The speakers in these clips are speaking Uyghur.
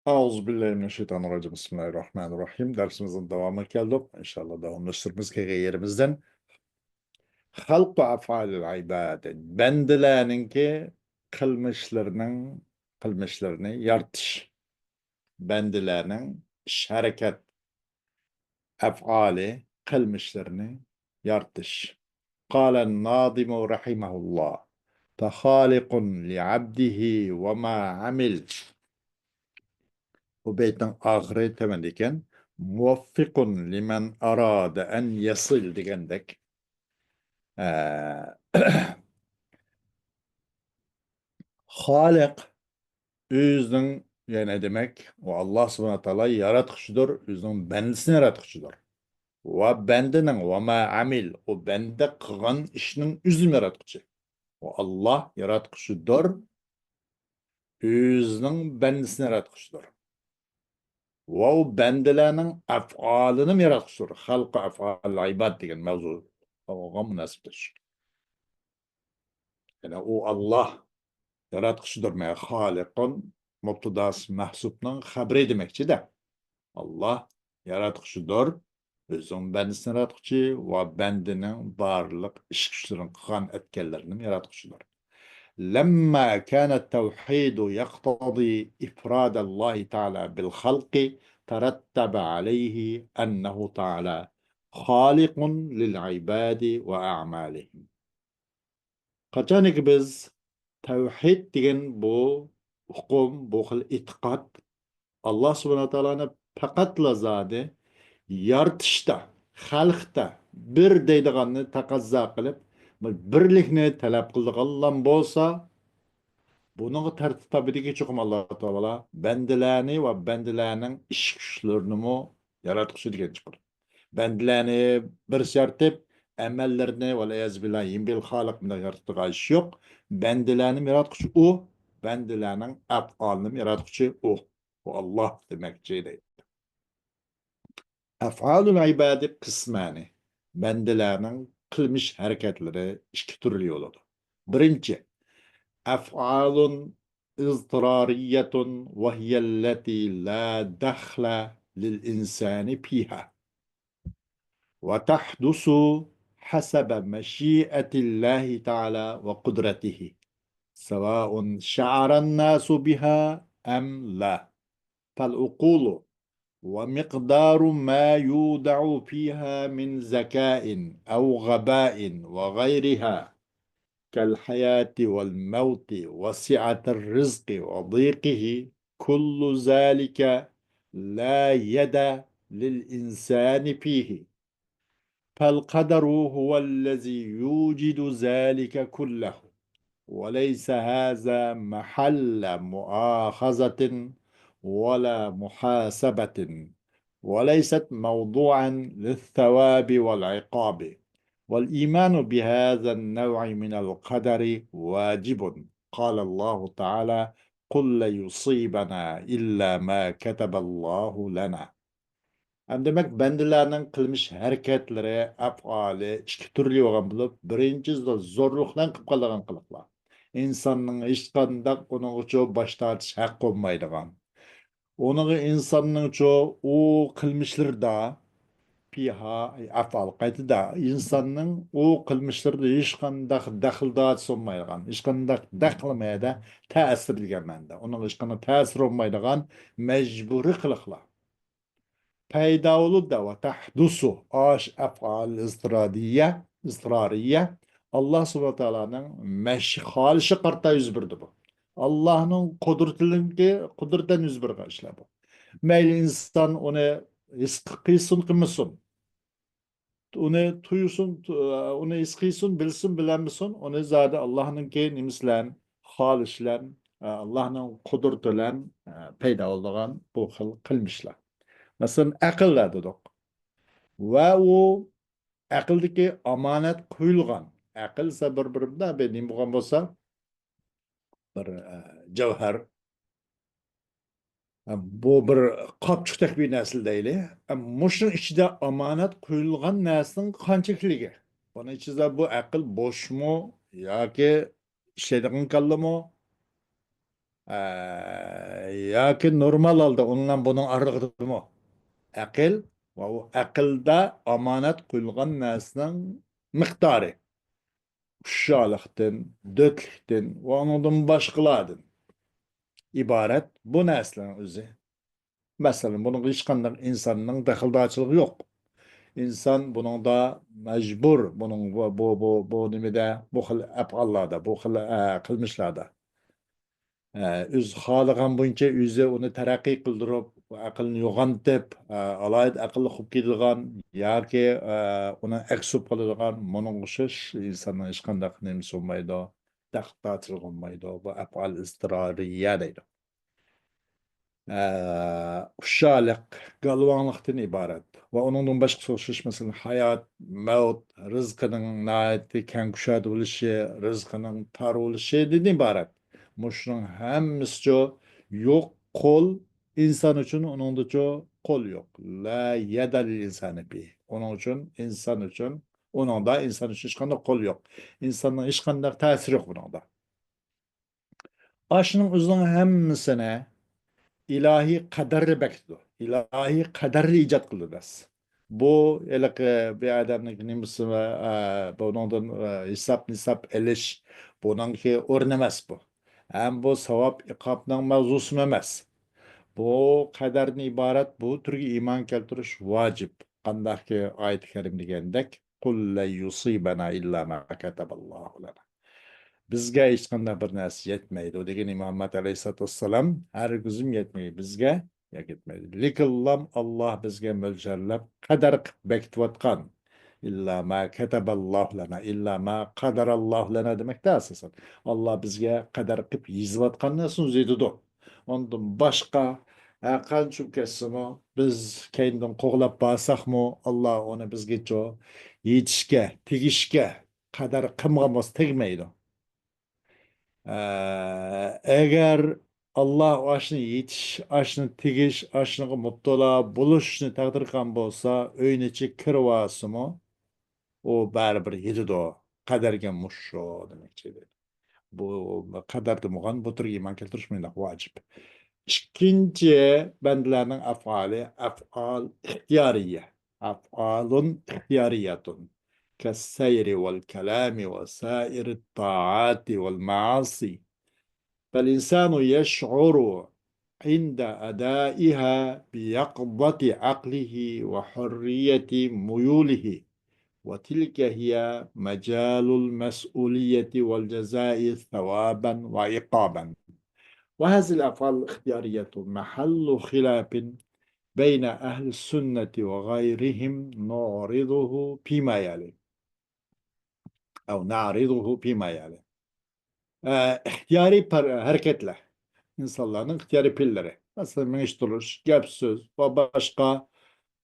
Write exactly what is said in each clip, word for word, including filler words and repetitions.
أعوذ بالله من الشيطان الرجيم. بسم الله الرحمن الرحيم. دەرسىمىزنىڭ داۋامىغا كەلدۇق. ئىنشاللا داۋاملاشتۇرىمىز كەلگەن يېرىمىزدىن. خلق أفعال العباد. بەندىلەرنىڭكى قىلمىشلىرىنىڭ، قىلمىشلىرىنى يارىتىش. بەندىلەرنىڭ ئىش ھەرىكەت ئەفئالى، قىلمىشلىرىنى يارىتىش. قال الناظم رحمه الله: فخالق لعبده وما عمل. بۇ بەيتنىڭ ئاخىرى تۆۋەندە ئىكەن. موفق لمن أراد أن يصل دېگەندەك. ئە، خالىق ئۆزىنىڭ، يەنى دېمەك، ئۇ ئاللا سۇبھانە تائالا ياراتقۇچىدۇر، ئۆزىنىڭ بەندىسىنى ياراتقۇچىدۇر. ۋە بەندىنىڭ، ۋە ما ئامىل، ئۇ بەندە قىلغان ئىشنىڭ ئۆزىنى ياراتقۇچى. ئۇ ئاللا ياراتقۇچىدۇر، ئۆزىنىڭ بەندىسىنى ياراتقۇچىدۇر. ۋە ئۇ بەندىلەرنىڭ ئەفئالىنىمۇ ياراتقۇچىدۇر. خەلقى ئەفئال ئىباد دېگەن مەۋزۇغا مۇناسىۋەتلىك. يەنى ئۇ ئاللا ياراتقۇچىدۇر. مەن خالىقۇن مۇبتىداسى مەھسۇپنىڭ خەبىرى دېمەكچىدە. ئاللا ياراتقۇچىدۇر. ئۆزىنىڭ بەندىسىنى ياراتقۇچى ۋە بەندىنىڭ بارلىق ئىش كۈچلىرىنى قىلغان ئەتكەنلىرىنى ياراتقۇچىدۇر. لما كان التوحيد يقتضي إفراد الله تعالى بالخلق ترتب عليه أنه تعالى خالق للعباد وأعمالهم. قاچانكى بىز تەۋھىد دېگەن بۇ ئۇقۇم، بۇ خىل ئېتىقاد، ئاللا سۇبھانەھۇ ۋە تائالانى پەقەتلا زادى يارىتىشتا، خەلقتە بىر دەيدىغاننى تەقەززا قىلىپ، بىرلىكنى تەلەپ قىلىدىغانلام بولسا، بۇنىڭغا تەرتىپ تاپىدىكى چوقۇم ئاللا تائالا بەندىلەرنى ۋە بەندىلەرنىڭ ئىش كۈچلىرىنىمۇ ياراتقۇچى دېگەن چىقىدۇ. بەندىلەرنى بىرسى يارىتىپ، ئەمەللىرىنى، ۋەلئىيازۇ بىللا، يېڭى بىر خالىق بىلەن يارىتىدىغان ئىش يوق. بەندىلەرنى ياراتقۇچى ئۇ، بەندىلەرنىڭ ئەپئالىنى ياراتقۇچى ئۇ. ئۇ ئاللا دېمەكچى دەيدۇ. ئەفئالۇل ئىبادى قىسمانى. بەندىلەرنىڭ قىلمىش ھەرىكەتلىرى ئىككى تۈرلۈك بولىدۇ. بىرىنچى، ئەفئالۇن اضطرارية وهي التي لا دخل للإنسان فيها وتحدث حسب مشيئة الله تعالى وقدرته سواء شعر الناس بها أم لا. فالعقول ومقدار ما يودع فيها من ذكاء أو غباء وغيرها كالحياة والموت وسعة الرزق وضيقه، كل ذلك لا يد للإنسان فيه، فالقدر هو الذي يوجد ذلك كله، وليس هذا محل مؤاخذة ولا محاسبة، وليست موضوعا للثواب والعقاب، والإيمان بهذا النوع من القدر واجب. قال الله تعالى: قل لن يصيبنا إلا ما كتب الله لنا. ئەمدى دېمەك، بەندىلەرنىڭ قىلمىش ھەرىكەتلىرى، ئەپئالى ئىككى تۈرلۈك بولغان بولۇپ، بىرىنچىسى زورلۇق بىلەن قىلىپ قالىدىغان قىلىقلار. ئىنساننىڭ ھېچقانداق ئۇنىڭغىچۇ باش تارتىش ھەققى بولمايدىغان. ئۇنىڭغا ئىنساننىڭچۇ ئۇ قىلمىشلىرىدا، پىھا، ئەفئال قايتىدا، ئىنساننىڭ ئۇ قىلمىشلىرىدا ھېچقانداق دەخلىدارچىسى بولمايدىغان، ھېچقانداق دەخلى مەيەدە تەسىر دېگەن مەنىدە، ئۇنىڭغا ھېچقانداق تەسىر بولمايدىغان مەجبۇرىي قىلىقلار. پەيدا بولىدۇ ۋە تەھدۇسۇ، ئاش ئەفئال ئىزتىرادىيە، ئىزتىرارىيە، ئاللا سۇبھانەھۇ ۋە تائالانىڭ مەشىئەت، خالىشىغا قارىتا يۈز بېرىدۇ بۇ. ئاللانىڭ قۇدرىتىنىڭكى، قۇدرىتىدىن يۈز بېرىدىغان ئىشلار بۇ. مەيلى ئىنسان ئۇنى ھېس قىلسۇن، قىلمىسۇن. ئۇنى تۇيسۇن، تۇ-، ئۇنى ھېس قىلسۇن، بىلسۇن، بىلەلمىسۇن، ئۇنى زادى ئاللانىڭكى نېمىسى بىلەن، خالىشى بىلەن، ئاللانىڭ قۇدرىتى بىلەن پەيدا بولىدىغان بۇ خىل قىلمىشلار. مەسىلەن، ئەقىللەر دېدۇق. ۋە ئۇ ئەقىلدىكى ئامانەت قويۇلغان. ئەقىل دېسە بىر، بىر، بىر، بىر نېمە بولغان بولسا، بىر، ئە، جەۋھەر. ئە، بۇ بىر قاپچۇقتەك بىر نەرسە دەيلى. ئە، مۇشۇنىڭ ئىچىدە ئامانەت قويۇلغان نەرسىنىڭ قانچىلىكى. بۇنىڭ ئىچىدە بۇ ئەقىل بوشمۇ ياكى ئىشلەيدىغان كاللىمۇ؟ ئە، ياكى نورمال ھالدا ئۇنىڭ بۇنىڭ ئارىلىقىدىمۇ؟ ئەقىل ۋە ئۇ ئەقىلدە ئامانەت قويۇلغان نەرسىنىڭ مىقدارى، ئۇششاقلىقتىن، دۆتلۈكتىن ۋە ئۇنىڭدىن باشقىلاردىن ئىبارەت بۇ نەرسىلەرنىڭ ئۆزى. مەسىلەن، بۇنىڭغا ھېچقانداق ئىنساننىڭ دەخلىدارچىلىقى يوق. ئىنسان بۇنىڭدا مەجبۇر، بۇنىڭ بۇ، بۇ، بۇ، بۇ نېمىدە، بۇ خىل ئەپئاللاردا، بۇ خىل، ئە، قىلمىشلاردا، ئە، ئۆزى خالىغان بويىچە ئۆزى ئۇنى تەرەققىي قىلدۇرۇپ، ئەقىلنى يوغانتىپ، ئە، ئالاھىدە ئەقىللىق بولۇپ كېتىدىغان ياكى، ئە، ئۇنىڭ ئەكسى بولۇپ قالىدىغان، بۇنىڭغا ئوخشاش ئىنساننىڭ ھېچقانداق نېمىسى بولمايدۇ، دەخلىدارچىلىقى بولمايدۇ. بۇ ئەپئال ئىزتىرارىيە دەيدۇ. ئە، ئۇششاقلىق، گالۋاڭلىقتىن ئىبارەت ۋە ئۇنىڭدىن باشقىسىغا ئوخشاش، مەسىلەن، ھايات، مەۋت، رىزقىنىڭ ناھايىتى كەڭ كۇشادە بولۇشى، رىزقىنىڭ تار بولۇشىدىن ئىبارەت. مۇشۇنىڭ ھەممىسىچۇ يوق قول، ئىنسان ئۈچۈن ئۇنىڭدىچۇ قول يوق. لا يەدە لىل ئىنسانى فى. ئۇنىڭ ئۈچۈن، ئىنسان ئۈچۈن، ئۇنىڭدا ئىنسان ئۈچۈن ھېچقانداق قول يوق. ئىنساننىڭ ھېچقانداق تەسىرى يوق بۇنىڭدا. ئاشۇنىڭ ئۆزىنىڭ ھەممىسىنى ئىلاھىي قەدەرلى بېكىتىدۇ. ئىلاھىي قەدەرلى ئىجاد قىلىدۇ بەس. بۇ ھېلىقى بىر ئادەمنىڭ نېمىسى ۋە، ئە، بۇنىڭدىن، ئە، ھېساب-نىساب ئېلىش، بۇنىڭكى ئورنى ئەمەس بۇ. ھەم بۇ ساۋاب ئىقابنىڭ مەۋزۇسىمۇ ئەمەس. بۇ قەدەردىن ئىبارەت، بۇ تۈرگە ئىمان كەلتۈرۈش ۋاجىپ. قانداقكى ئايەت كەرىم دېگەندەك، قل لن يصيبنا إلا ما كتب الله لنا. بىزگە ھېچقانداق بىر نەرسە يەتمەيدۇ دېگەن مۇھەممەد ئەلەيھىسسالاتۇ ۋەسسالام، ھەرگىزمۇ يەتمەيدۇ بىزگە، يەتمەيدۇ. لېكىنلا ئاللا بىزگە مۆلچەرلەپ، قەدەر قىلىپ بېكىتىۋاتقان. إلا ما كتب الله لنا، إلا ما قدر الله لنا دېمەكتە ئاساسەن. ئاللا بىزگە قەدەر قىلىپ يېزىۋاتقان نەرسىنى يېزىدۇ. ئۇندىن باشقا ھەرقانچە كەتسىمۇ، بىز كەينىدىن قوغلاپ بارساقمۇ، ئاللا ئۇنى بىزگىچۇ يېتىشكە، تېگىشكە قەدەر قىلمىغان بولسا تەگمەيدۇ. ئە، ئەگەر ئاللا ئاشۇنى يېتىش، ئاشۇنى تېگىش، ئاشۇنىڭغا مۇپتىلا بولۇشنى تەقدىر قىلغان بولسا، ئۆينىچە كىرىۋالسىمۇ، ئۇ بەرىبىر يېتىدۇ. قەدەرگە مۇشۇ دېمەكچى. بۇ قەدەردە بولغان بۇ تۈرگە ئىمان كەلتۈرۈش مۇنداق ۋاجىپ. ئىككىنچى بەندىلەرنىڭ ئەفئالى، ئەفئال ئىختىيارىيە. أفعال اختيارية كالسير والكلام وسائر الطاعات والمعاصي. فالإنسان يشعر عند أدائها بيقظة عقله وحرية ميوله، وتلك هي مجال المسؤولية والجزاء ثوابا وعقابا. وهذه الأفعال الاختيارية محل خلاف بين أهل السنة وغيرهم، نعرضه فيما يلي. أو نعرضه فيما يلي. ئە، ئىختىيارىي پەر-، ھەرىكەتلەر. ئىنسانلارنىڭ ئىختىيارىي پېئىللىرى. مەسىلەن، مېڭىش، تۇرۇش، گەپ-سۆز ۋە باشقا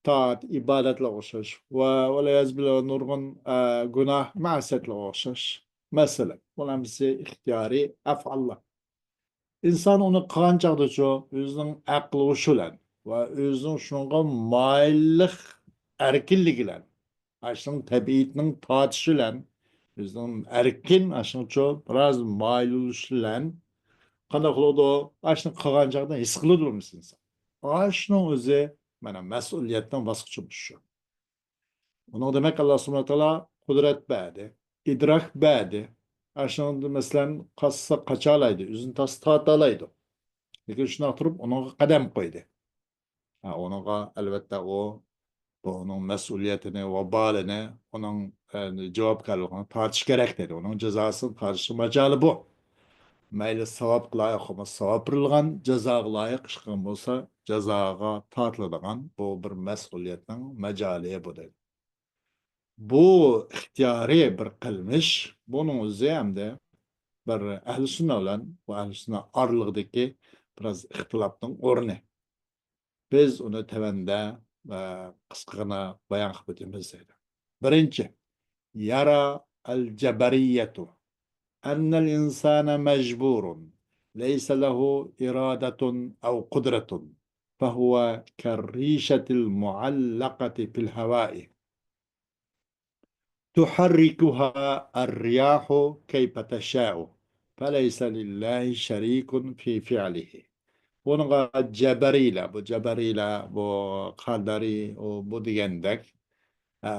تائەت، ئىبادەتلەرگە ئوخشاش ۋە ۋەلىيەزۇبىللا نۇرغۇن، ئە، گۇناھ، مەسىيەتلەرگە ئوخشاش. مەسىلەن، بۇلار ھەممىسى ئىختىيارىي ئەفئاللار. ئىنسان ئۇنى قىلغان چاغدىچۇ، ئۆزىنىڭ ئەقلى ھوشى بىلەن ۋە ئۆزىنىڭ شۇنىڭغا مايىللىق ئەركىنلىكى بىلەن، ئاشۇنىڭ تەبىئىتىنىڭ تارتىشى بىلەن، ئۆزىنىڭ ئەركىن، ئاشۇنىڭچۇ بىراز مايىل بولۇشى بىلەن قانداق قىلىدۇ؟ ئاشۇنى قىلغان چاغدا ھېس قىلىدۇ بولمىسا ئىنسان. ئاشۇنىڭ ئۆزى، مانا، مەسئۇلىيەتنىڭ باسقۇچى شۇ. ئۇنىڭ دېمەك، ئاللا سۇبھانەھۇ ۋە تائالا قۇدرەت بەردى، ئىدراك بەردى. ئاشۇنىڭدا، مەسىلەن، قاچسا قاچالايدۇ، ئۆزىنى تاسلا تارتالايدۇ. لېكىن شۇنداق تۇرۇپ ئۇنىڭغا قەدەم قويدى. ھە، ئۇنىڭغا، ئەلۋەتتە، ئۇ، بۇ ئۇنىڭ مەسئۇلىيىتىنى، ۋابالىنى، ئۇنىڭ، ئە، جاۋابكارلىقىنى تارتىشى كېرەك دېدى. ئۇنىڭ جازاسىنى تارتىشى ماجالى بۇ. مەيلى ساۋابقا لايىق بولمىسا ساۋاب بېرىلغان، جازاغا لايىق ئىش قىلغان بولسا جازاغا تارتىلىدىغان، بۇ بىر مەسئۇلىيەتنىڭ ماجالى بۇ دەيدۇ. بۇ ئىختىيارىي بىر قىلمىش، بۇنىڭ ئۆزى ھەمدە بىر ئەھلى سۈننە بىلەن بۇ ئەھلى سۈننە ئارىلىقىدىكى بىراز ئىختىلاپنىڭ ئورنى. بىز ئۇنى تۆۋەندە، ئە، قىسقىغىنا بايان قىلىپ ئۆتىمىز دەيدۇ. بىرىنچى، يرى الجبرية أن الإنسان مجبور، ليس له إرادة أو قدرة، فهو كالريشة المعلقة في الهواء، تحركها الرياح كيف تشاء، فليس لله شريك في فعله. بۇنىڭغا جەبەرىيلەر، بۇ جەبەرىيلەر، بۇ قەدەرىي، ئۇ، بۇ دېگەندەك، ئە،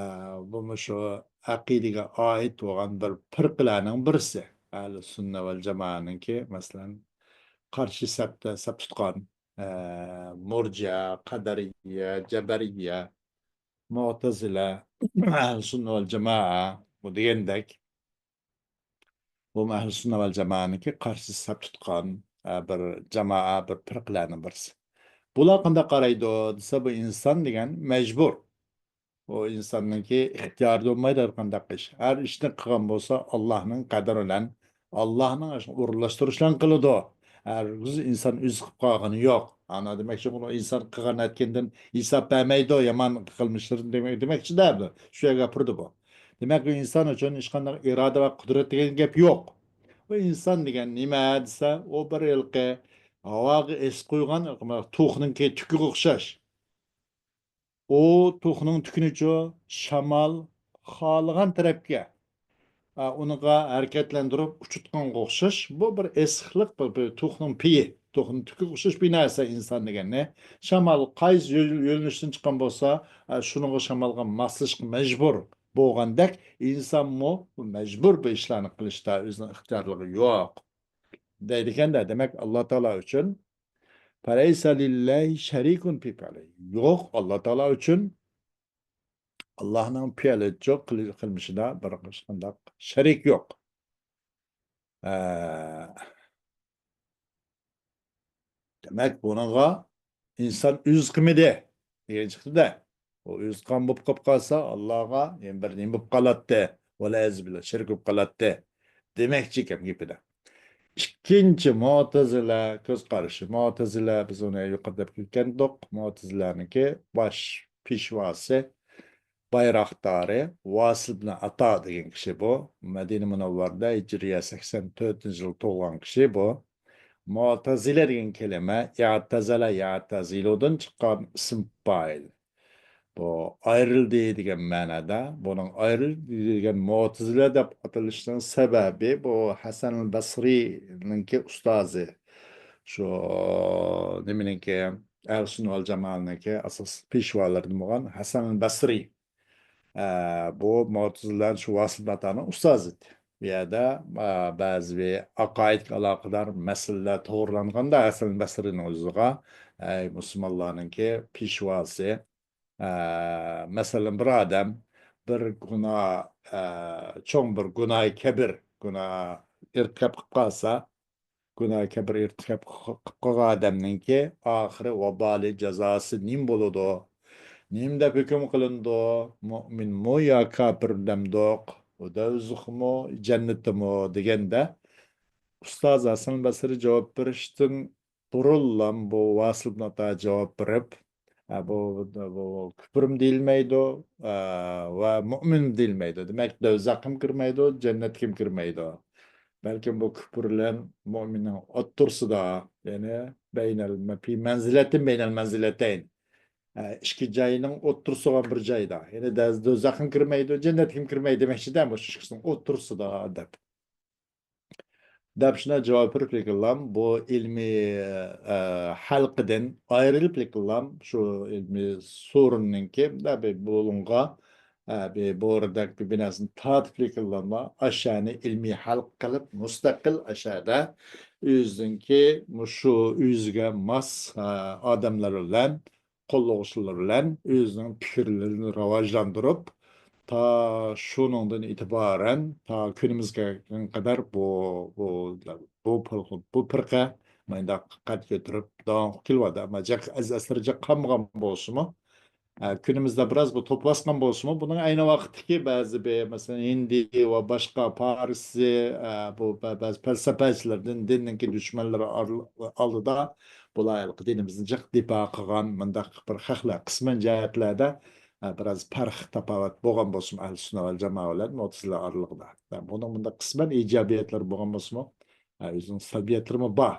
بۇمۇ شۇ ئەقىدىگە ئائىت بولغان بىر پىرقىلەرنىڭ بىرسى. ئەھلى سۈننە ۋەل جامائەنىڭكى، مەسىلەن، قارشى سەپتە سەپ تۇتقان، ئە، مۇرجىئە، قەدەرىيە، جەبەرىيە، مۇئتەزىلە، ئەھلى سۈننە ۋەل جامائە، بۇ دېگەندەك. بۇ ئەھلى سۈننە ۋەل جامائەنىڭكى قارشى سەپ تۇتقان، ئە، بىر جامائە، بىر پىرقىلەرنىڭ بىرسى. بۇلار قانداق قارايدۇ دېسە، بۇ ئىنسان دېگەن مەجبۇر. ئۇ ئىنساننىڭكى ئىختىيارىدا بولمايدۇ ھەر قانداق ئىش. ھەر ئىشنى قىلغان بولسا، ئاللاھنىڭ قەدىرى بىلەن، ئاللاھنىڭ ئورۇنلاشتۇرۇشى بىلەن قىلىدۇ. ھەرگىز ئىنسان ئۆزى قىلىپ قالغىنى يوق. ئانا دېمەكچى، بۇنى ئىنسان قىلغان ئەتكەندىن ھېساب بەرمەيدۇ، يامان قىلمىشلىرىنى دېمەك-، دېمەكچىدە، شۇ يەرگە ئاپىرىدۇ بۇ. دېمەك، بۇ ئىنسان ئۈچۈن ھېچقانداق ئىرادە ۋە قۇدرەت دېگەن گەپ يوق. بۇ ئىنسان دېگەن نېمە دېسە، ئۇ بىر ھېلىقى ھاۋاغا ئېسىپ قويغان توخۇنىڭكى تۈكىگە ئوخشاش. ئۇ توخۇنىڭ تۈكىنىچۇ شامال خالىغان تەرەپكە، ئا، ئۇنىڭغا ھەرىكەتلەندۈرۈپ ئۇچۇتقانغا ئوخشاش. بۇ بىر ئېسىقلىق، بىر، بىر توخۇنىڭ پېيى، توخۇنىڭ تۈكىگە ئوخشاش بىر نەرسە ئىنسان دېگەننى. شامال قايسى يۆ-، يۆنىلىشتىن چىققان بولسا، ئا، شۇنىڭغا شامالغا ماسلىشىشقا مەجبۇر بولغاندەك، ئىنسانمۇ مەجبۇر بۇ ئىشلارنى قىلىشتا، ئۆزىنىڭ ئىختىيارلىقى يوق. دەيدىكەن-دە، دېمەك، ئاللا تائالا ئۈچۈن فَلَيْسَ لِلَّهِ شَرِيكٌ فِي فِعْلِهِ. يوق، ئاللا تائالا ئۈچۈن ئاللاھنىڭ پېئىلىچۇ قىل-، قىلمىشىدا بىر قانداق شەرىك يوق. ئە، دېمەك، بۇنىڭغا ئىنسان ئۆزى قىلمىدى دېگەن چىقتى-دە. ئۇ ئۆزى قان بولۇپ قېلىپ قالسا، ئاللاغا يەنە بىر نېمە بولۇپ قالاتتى؟ ۋەلئىيازۇ بىللا، شېرىك بولۇپ قالاتتى دېمەكچى ئىكەن گېپىدە. ئىككىنچى مۇئتەزىلە كۆز قارىشى. مۇئتەزىلە، بىز ئۇنى يۇقىرىدا دەپ ئۆتكەنىدۇق. مۇئتەزىلەنىڭكى باش پېشۋاسى، بايراقدارى ۋاسىل ئىبن ئاتا دېگەن كىشى بۇ. مەدىنە مۇنەۋۋەرىدە ھىجرىيە سەكسەن تۆتىنچى يىل تۇغۇلغان كىشى بۇ. مۇئتەزىلە دېگەن كەلىمە ئىئتەزەلە يەتەزىلۇدىن چىققان ئىسىم پائىل. بۇ ئايرىلدى دېگەن مەنادا. بۇنىڭ ئايرىلدى دېگەن مۇئتەزىلە دەپ ئاتىلىشىنىڭ سەۋەبى، بۇ ھەسەن بەسرىنىڭكى ئۇستازى. شۇ نېمىنىڭكى، ئەھلى سۈننە ۋەل جامائەنىڭكى ئاساسلىق پېشۋالىرىدىن بولغان ھەسەن بەسرى. ئە، بۇ مۇئتەزىلە شۇ ۋاسىل ئاتانىڭ ئۇستازى ئىدى. بۇ يەردە، ئە، بەزى بىر ئەقايىدكە ئالاقىدار مەسىلىلەر توغرىلانغاندا ھەسەن بەسرىنىڭ ھۇزۇرىغا، ئەي مۇسۇلمانلارنىڭكى پېشۋاسى، ئە، مەسىلەن، بىر ئادەم بىر گۇناھ، ئە، چوڭ بىر گۇناھى كەبىر، گۇناھ ئىرتىكاپ قىلىپ قالسا، گۇناھ كەبىر ئىرتىكاپ قىلىپ قالغان ئادەمنىڭكى ئاخىرى، ۋابالى، جازاسى نېمە بولىدۇ؟ نېمە دەپ ھۆكۈم قىلىنىدۇ؟ مۇئمىنمۇ يا كاپىر دەمدۇق؟ ئۇ دوزىخىمۇ، جەننىتىمۇ دېگەندە، ئۇستاز ھەسەن بەسرى جاۋاب بېرىشتىن بۇرۇنلا بۇ ۋاسىل ئىبن ئاتا جاۋاب بېرىپ، ھە، بۇ، بۇ كۈپرمۇ دېيىلمەيدۇ، ھە، ۋە مۇئمىن دېيىلمەيدۇ. دېمەك، دوزاخقىمۇ كىرمەيدۇ، جەننەتكىمۇ كىرمەيدۇ. بەلكىم بۇ كۈپۈر بىلەن مۇئمىننىڭ ئوتتۇرىسىدا، يەنى بەينەل، في منزلة بين المنزلتين. ھە، ئىككى جاينىڭ ئوتتۇرىسى بولغان بىر جايدا. يەنى دە-، دوزاخقىمۇ كىرمەيدۇ، جەننەتكىمۇ كىرمەيدۇ دېمەكچىدە، مۇشۇ ئىككىسىنىڭ ئوتتۇرىسىدا دەپ. دەپ شۇنداق جاۋاب بېرىپ لېكىنلام، بۇ ئىلمىي، ئە، ھەلقىدىن ئايرىلىپ لېكىنلام، شۇ ئىلمىي سورۇننىڭكى، دە، بۇ-، بۇلۇڭغا، ئە، بۇ-، بورىدەك بىر بىناسىنى تارتىپ لېكىنلام، ئاشانى ئىلمىي ھەلقە قىلىپ، مۇستەقىل ئاشادا ئۆزىنىڭكى مۇشۇ ئۆزىگە ماس، ئە، ئادەملەر بىلەن قوللىغۇچىلىرى بىلەن ئۆزىنىڭ پىكىرلىرىنى راۋاجلاندۇرۇپ، تا شۇنىڭدىن ئېتىبارەن تا كۈنىمىزگە قەدەر بۇ، بۇ، بۇ پىرقە، بۇ پىرقە مۇنداق قەد كۆتۈرۈپ داۋام قىلىپ كېلىۋاتىدۇ. ئەمما جىق ئەز-، ئەسىرى جىق قالمىغان بولسىمۇ، ئە، كۈنىمىزدە بىراز بۇ توپ باسقان بولسىمۇ، بۇنىڭ ئەينى ۋاقىتتىكى بەزى بىر، مەسىلەن، ھىندى ۋە باشقا پارسى، ئە، بۇ بە-، بەزى پەلسەپەچىلەردىن دىننىڭكى دۈشمەنلىرى ئار-، ئالدىدا بۇلار ھېلىقى دىنىمىزنى جىق دىپا قىلغان مۇنداق بىر خەقلەر قىسمەن جەھەتلەردە، ئە، بىراز پەرق، تاپاۋەت بولغان بولسىمۇ، ئەھلى سۈننە ۋەل جامائە بىلەن مۇئتەزىلە ئارىلىقىدا. ئە، بۇنىڭ مۇنداق قىسمەن ئىجابىيەتلىرى بولغان بولسىمۇ، ئە، ئۆزىنىڭ سەلبىيەتلىرىمۇ بار.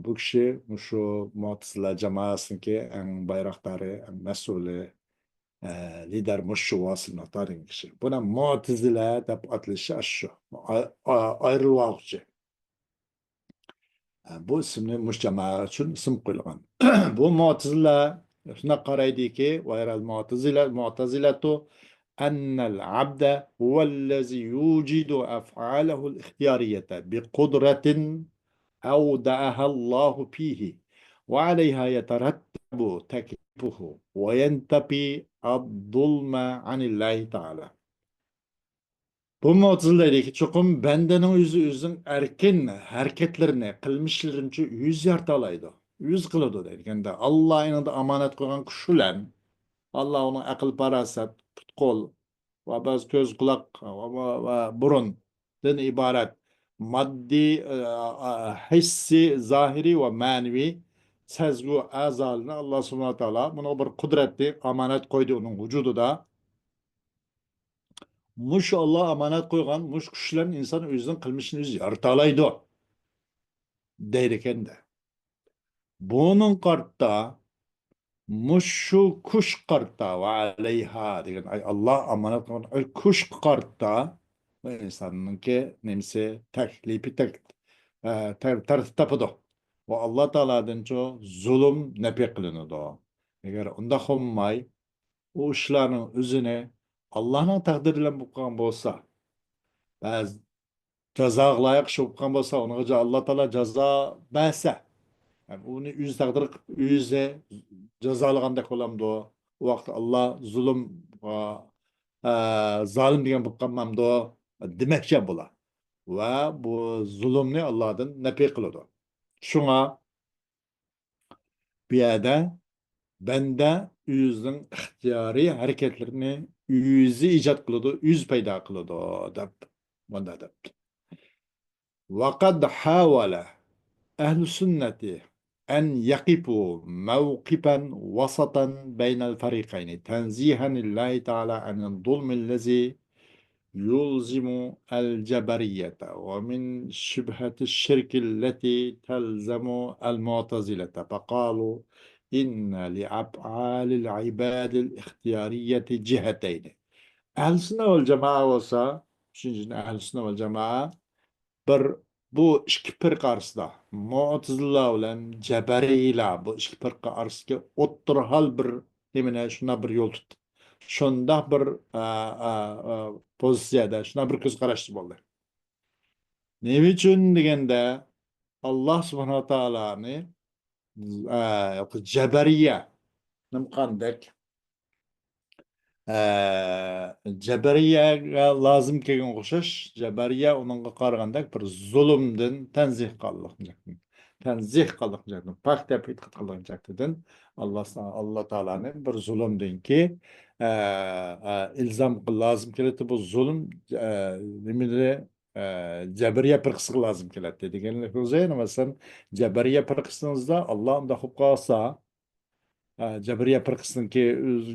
بۇ كىشى مۇشۇ مۇئتەزىلە جامائەسىنىڭكى ئەڭ بايراقدارى، ئەڭ مەسئۇلى، ئە، لىدېر مۇشۇ ۋاسىل ئاتا دېگەن كىشى. بۇنى مۇئتەزىلە دەپ ئاتىلىشى ئاشۇ. ئا-، ئا-، ئايرىلىۋالغۇچى. بۇ ئىسىمنى مۇشۇ جامائە ئۈچۈن ئىسىم قويۇلغان. بۇ مۇئتەزىلە شۇنداق قارايدىكى، ويرى المعتزلة، المعتزلة أن العبد هو الذي يوجد أفعاله الاختيارية بقدرة أودعها الله فيه، وعليها يترتب تكليفه، وينتفي الظلم عن الله تعالى. بۇ مۇئتەزىلە دەيدىكى، چوقۇم بەندىنىڭ ئۆزى ئۆزىنىڭ ئەركىن ھەرىكەتلىرىنى، قىلمىشلىرىنىچۇ ئۆزى يارىتالايدۇ، ئۆزى قىلىدۇ دەيدىكەن-دە. ئاللا يېنىدا ئامانەت قويغان كۈچ بىلەن، ئاللا ئۇنىڭ ئەقىل، پاراسەت، پۇت-قول ۋە بەزى كۆز، قۇلاق ۋە، ۋە، ۋە بۇرۇندىن ئىبارەت ماددىي، ئە، ئە، ھېسسىي، زاھىرىي ۋە مەنىۋى سەزگۈ ئەزالىرىنى ئاللا سۇبھانەھۇ ۋە تائالا بۇنىڭغا بىر قۇدرەتنى ئامانەت قويدى ئۇنىڭ ۋۇجۇدىدا. مۇشۇ ئاللا ئامانەت قويغان مۇشۇ كۈچ بىلەن ئىنسان ئۆزىنىڭ قىلمىشىنى ئۆزى يارىتالايدۇ دەيدىكەن-دە. بۇنىڭ قارىتا، مۇشۇ كۈچ قارىتا، ۋە ئەلەيھا دېگەن، ئاي، ئاللا ئامانەت قىلغان ئاي، كۈچ قارىتا، بۇ ئىنساننىڭكى نېمىسى، تەكلىپى تەك-، ئە، تەر-، تەرتىپ تاپىدۇ. ۋە ئاللا تائالادىنچۇ زۇلۇم نەپى قىلىنىدۇ. ئەگەر ئۇنداق بولماي، ئۇ ئىشلارنىڭ ئۆزىنى ئاللانىڭ تەقدىرى بىلەن بولۇپ قالغان بولسا، بەزى جازاغا لايىق ئىش بولۇپ قالغان بولسا، ئۇنىڭغا جا-، ئاللا تائالا جازا بەرسە، يەنى ئۇنى ئۆزى تەقدىر قىلىپ، ئۆزى جازالىغاندەك بولامدۇ؟ ئۇ ۋاقىتتا ئاللا زۇلۇم، ئا، ئا، زالىم دېگەن بولۇپ قالمامدۇ؟ دېمەكچى بۇلار. ۋە بۇ زۇلۇمنى ئاللادىن نەپى قىلىدۇ. شۇڭا بۇ يەردە بەندە ئۆزىنىڭ ئىختىيارىي ھەرىكەتلىرىنى ئۆزى ئىجاد قىلىدۇ، ئۆزى پەيدا قىلىدۇ، دەپ مۇنداق دەپتۇ. وقد حاول أهل السنة أن يقفوا موقفا وسطا بين الفريقين، تنزيها لله تعالى عن الظلم الذي يلزم الجبرية، ومن شبهة الشرك التي تلزم المعتزلة، فقالوا إن لأفعال العباد الاختيارية جهتين. ئەھلى سۈننە ۋەل جامائە بولسا، ئۈچىنچىدىن، ئەھلى سۈننە ۋەل جامائە بىر، بۇ ئىككى پىرقە ئارىسىدا، مۇئتەزىلە بىلەن جەبەرىيلە، بۇ ئىككى پىرقە ئارىسىدىكى ئوتتۇرا ھال بىر نېمىنى، شۇنداق بىر يول تۇتتى. شۇنداق بىر، ئا، ئا، ئا، پوزىتسىيەدە، شۇنداق بىر كۆز قاراشتا بولدى. نېمە ئۈچۈن دېگەندە، ئاللا سۇبھانەھۇ ۋە تائالانى، ئا، جەبەرىيە، نېمىقاندەك، ئە، جەبەرىيەگە لازىم كەلگەن ئوخشاش، جەبەرىيە ئۇنىڭغا قارىغاندەك بىر زۇلۇمدىن تەنزىھ قىلغانلىقىنى، تەنزىھ قىلغانلىقىنى، پاك دەپ ئېتىقاد قىلغان جەھەتتىن ئاللا، ئاللا تائالانى بىر زۇلۇمدىنكى، ئە، ئە، ئىلزام لازىم كېلەتتى. بۇ زۇلۇم، ئە، نېمىدە، ئە، جەبەرىيە پىرقىسىغا لازىم كېلەتتى دېگەنلىك بولسا، يەنە مەسىلەن، جەبەرىيە پىرقىسىڭىزدا ئاللا ئۇنداق بولۇپ قالسا، ئە، جەبرىيە پىرقىسىنىڭكى ئۆز-،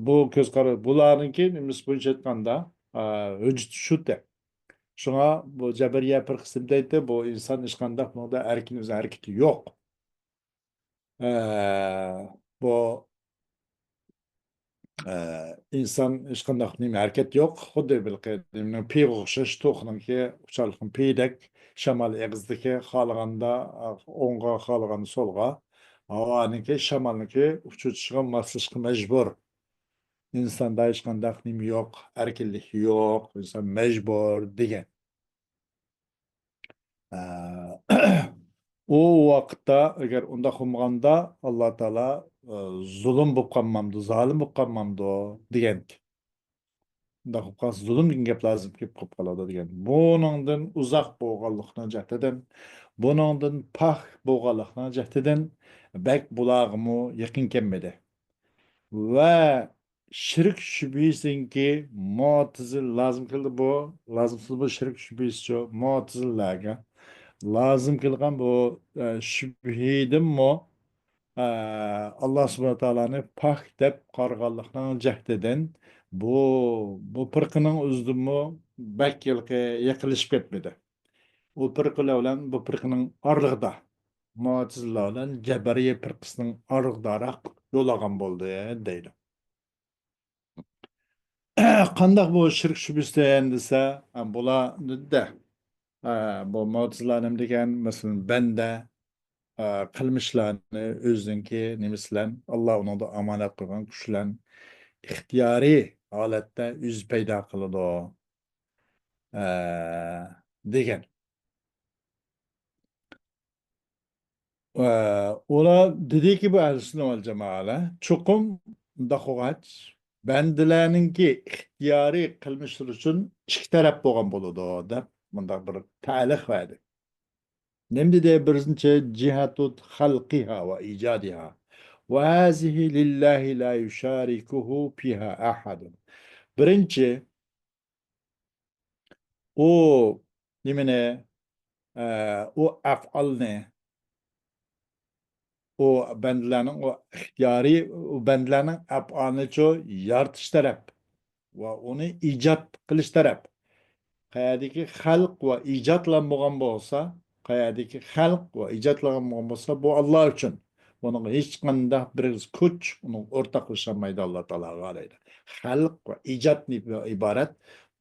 بۇ كۆز قارا-، بۇلارنىڭكى نېمىسى بويىچە ئېيتقاندا، ئە، ھۆججىتى شۇتە. شۇڭا بۇ جەبرىيە پىرقىسى دەيتتى، بۇ ئىنسان ھېچقانداق بۇنىڭدا ئەركىن ئۆزىنىڭ ھەرىكىتى يوق. ئە، بۇ، ئە، ئىنسان ھېچقانداق نېمە ھەرىكەت يوق. خۇددى بىر قېتىمنىڭ پېيىغا ئوخشاش، توخۇنىڭكى ئۇچارلىقنىڭ پېيىدەك، شامال ئېغىزدىكى خالىغاندا ئوڭغا، خالىغاندا سولغا، ھاۋانىڭكى، شامالنىڭكى ئۇچۇشىغا ماسلىشىشقا مەجبۇر. ئىنساندا ھېچقانداق نېمە يوق، ئەركىنلىك يوق، ئىنسان مەجبۇر دېگەن. ئە، ئۇ ۋاقىتتا ئەگەر ئۇنداق بولمىغاندا، ئاللا تائالا، ئە، زۇلۇم بولۇپ قالمامدۇ، زالىم بولۇپ قالمامدۇ دېگەن. ئۇنداق بولۇپ قالسا، زۇلۇم دېگەن گەپ لازىم كېلىپ قالىدۇ دېگەن. بۇنىڭدىن ئۇزاق بولغانلىقنىڭ جەھىتىدىن، بۇنىڭدىن پاك بولغانلىقنىڭ جەھىتىدىن بەك بۇلارغىمۇ يېقىن كەلمىدى. ۋە شىرك شۈبھىسىنىڭكى مۇئتەزىلە لازىم كېلىدۇ بۇ. لازىم كېلىدۇ بۇ شىرك شۈبھىسىچۇ؟ مۇئتەزىلىلەرگە لازىم كېلىدىغان بۇ، ئە، شۈبھىدىنمۇ، ئە، ئاللا سۇبھانەھۇ ۋە تائالانى پاك دەپ قارىغانلىقنىڭ جەھىتىدىن بۇ، بۇ پىرقىنىڭ ئۆزىدىنمۇ بەك ھېلىقى يېقىنلىشىپ كەتمىدى. ئۇ پىرقىلەر بىلەن بۇ پىرقىنىڭ ئارىلىقىدا، مۇئتەزىلە بىلەن جەبرىيە پىرقىسىنىڭ ئارىلىقىداراق يول ئالغان بولدى دەيدۇ. قانداق بۇ شىرك شۈبھىسى دېگەن دېسە، بۇلار دېدى-دە، ئە، بۇ مۇئتەزىلە نېمە دېگەن؟ مەسىلەن، بەندە، ئە، قىلمىشلارنى ئۆزىنىڭكى نېمىسى بىلەن، ئاللا ئۇنىڭدا ئامانەت قىلغان كۈچ بىلەن ئىختىيارىي ھالەتتە ئۆزى پەيدا قىلىدۇ، ئە، دېگەن. ئە، ئۇلار دېدىكى، بۇ ئەھلى سۈننە ۋەل جامائەلەر، چوقۇم مۇنداق بولغاچ، بەندىلەرنىڭكى ئىختىيارىي قىلمىشلىرى ئۈچۈن ئىككى تەرەپ بولغان بولىدۇ، دەپ مۇنداق بىر تەلىق بەردى. نېمە دېدى؟ بىرىنچى، جىھەتۇ خەلقىھا ۋە ئىجادىھا. ۋە ھازىھى لىللاھى لا يۇشارىكۇھۇ فىھا ئەھەدۇن. بىرىنچى، ئۇ نېمىنى، ئە، ئۇ ئەفئالنى، ئۇ بەندىلەرنىڭ ئۇ ئىختىيارىي، ئۇ بەندىلەرنىڭ ئەپئالىنىچۇ يارىتىش تەرەپ ۋە ئۇنى ئىجاد قىلىش تەرەپ. قەيەردىكى خەلق ۋە ئىجادلار بولغان بولسا، قەيەردىكى خەلق ۋە ئىجادلار بولغان بولسا، بۇ ئاللا ئۈچۈن. بۇنىڭغا ھېچقانداق بىر كۈچ ئۇنىڭغا ئورتاقلىشالمايدۇ، ئاللا تائالاغا دەيدۇ. خەلق ۋە ئىجادنى ئىبارەت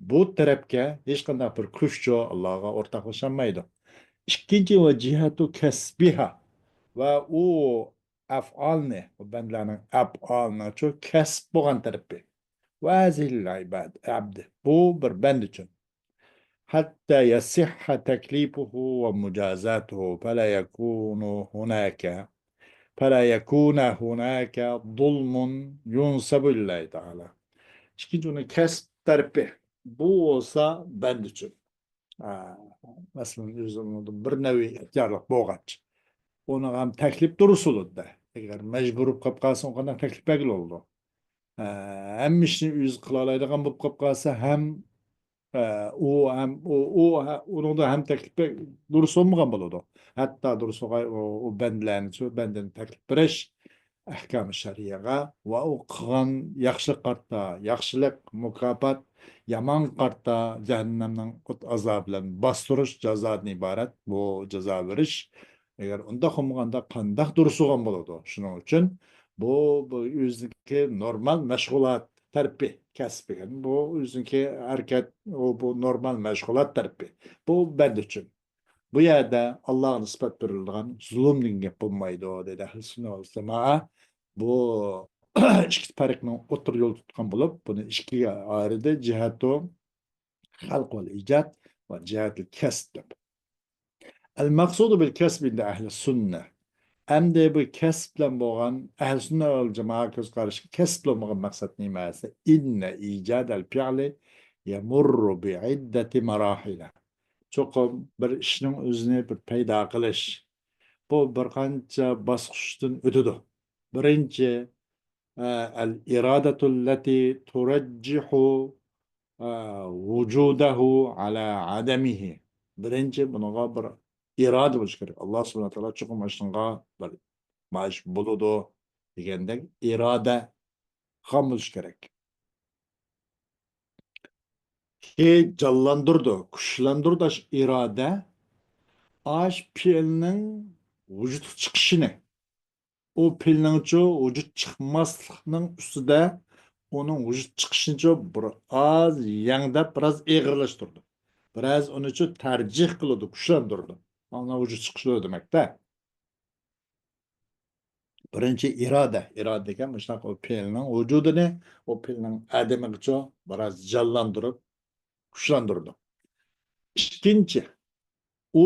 بۇ تەرەپكە ھېچقانداق بىر كۈچچۇ ئاللاغا ئورتاقلىشالمايدۇ. ئىككىنچى، ۋە جىھەتۇ كەسبىھا، ۋە ئۇ ئەفئالنى، ئۇ بەندىلەرنىڭ ئەپئالىنىچۇ كەسىپ بولغان تەرىپى. ۋە ھازىھىل ئىباد، ئەبدى، بۇ بىر بەندە ئۈچۈن. حتى يصح تكليفه ومجازاته فلا يكون هناك، فلا يكون هناك ظلم ينسب لله تعالى. ئىككىنچى، ئۇنىڭ كەسىپ تەرىپى. بۇ بولسا بەندە ئۈچۈن. ئا، مەسىلەن، ئۆزىنىڭ بىر نەۋى ئىختىيارلىق بولغاچ، ئۇنىڭ ھەم تەكلىپ دۇرۇس بولىدۇ. ئەگەر مەجبۇر بولۇپ قالسا، ئۇ قانداق تەكلىپ بەرگىلى بولىدۇ؟ ئا، ھەممە ئىشنى ئۆزى قىلالايدىغان بولۇپ قالسا ھەم، ئا، ئۇ ھەم، ئۇ، ئۇ، ئۇنىڭدا ھەم تەكلىپ بەر-، دۇرۇس بولمىغان بولىدۇ. ھەتتا دۇرۇس بولغاي، ئۇ، ئۇ بەندىلەرنى، شۇ بەندىنى تەكلىپ بېرىش، ئەھكامى شەرئىيەگە ۋە ئۇ قىلغان ياخشىلىققا قارىتا ياخشىلىق، مۇكاپات، يامانغا قارىتا جەھەننەمنىڭ ئوت ئازابى بىلەن باستۇرۇش جازادىن ئىبارەت. بۇ جازا بېرىش، ئەگەر ئۇنداق بولمىغاندا قانداق دۇرۇس بولغان بولىدۇ؟ شۇنىڭ ئۈچۈن بۇ، بۇ ئۆزىنىڭكى نورمال مەشغۇلات تەرىپى، كەسىپ دېگەن بۇ ئۆزىنىڭكى ھەرىكەت، ئۇ بۇ نورمال مەشغۇلات تەرىپى. بۇ بەندە ئۈچۈن. بۇ يەردە ئاللاغا نىسبەت بېرىلىدىغان زۇلۇم دېگەن گەپ بولمايدۇ، دېدى ئەھلى سۈننە ۋەل جامائە. بۇ ئىككى پەرقنى ئوتتۇرا يول تۇتقان بولۇپ، بۇنى ئىككىگە ئايرىدى، جىھەتۇ خەلق ۋەل ئىجاد ۋە جىھەتۇل كەسب دەپ. المقصود بالكسب عند أهل السنة. ئەمدى بۇ كەسىپ بىلەن بولغان ئەھلى سۈننە ۋەل جامائە كۆز قارىشىغا كەسىپ بىلەن بولغان مەقسەت نېمە دېسە، إن إيجاد الفعل يمر بعدة مراحل. چوقۇم بىر ئىشنىڭ ئۆزىنى بىر پەيدا قىلىش، بۇ بىر قانچە باسقۇچتىن ئۆتىدۇ. بىرىنچى، ئە، الإرادة التي ترجح، ئە، وجوده على عدمه. بىرىنچى، بۇنىڭغا بىر ئىرادە بولۇشى كېرەك. ئاللا سۇبھانەھۇ ۋە تائالا چوقۇم مانا شۇنىڭغا بىر، مانا شۇ بولىدۇ دېگەندەك ئىرادە قىلغان بولۇشى كېرەك. كى جانلاندۇرىدۇ، كۈچلەندۈرىدۇ. ئاشۇ ئىرادە ئاشۇ پېئىلنىڭ ۋۇجۇدقا چىقىشىنى، ئۇ پېئىلنىڭچۇ ۋۇجۇد چىقماسلىقنىڭ ئۈستىدە ئۇنىڭ ۋۇجۇد چىقىشىنىچۇ بىر ئاز يەڭدەپ، بىراز ئېغىرلاشتۇرىدۇ. بىراز ئۇنىچۇ تەرجىھ قىلىدۇ، كۈچلەندۈرىدۇ. ئاندىن ۋۇجۇد چىقىشى دېمەكتە. بىرىنچى ئىرادە. ئىرادە دېگەن مۇشۇنداق ئۇ پېئىلنىڭ ۋۇجۇدىنى، ئۇ پېئىلنىڭ ئادىمىغىچۇ بىراز جانلاندۇرۇپ، كۈچلەندۈرىدۇ. ئىككىنچى، ئۇ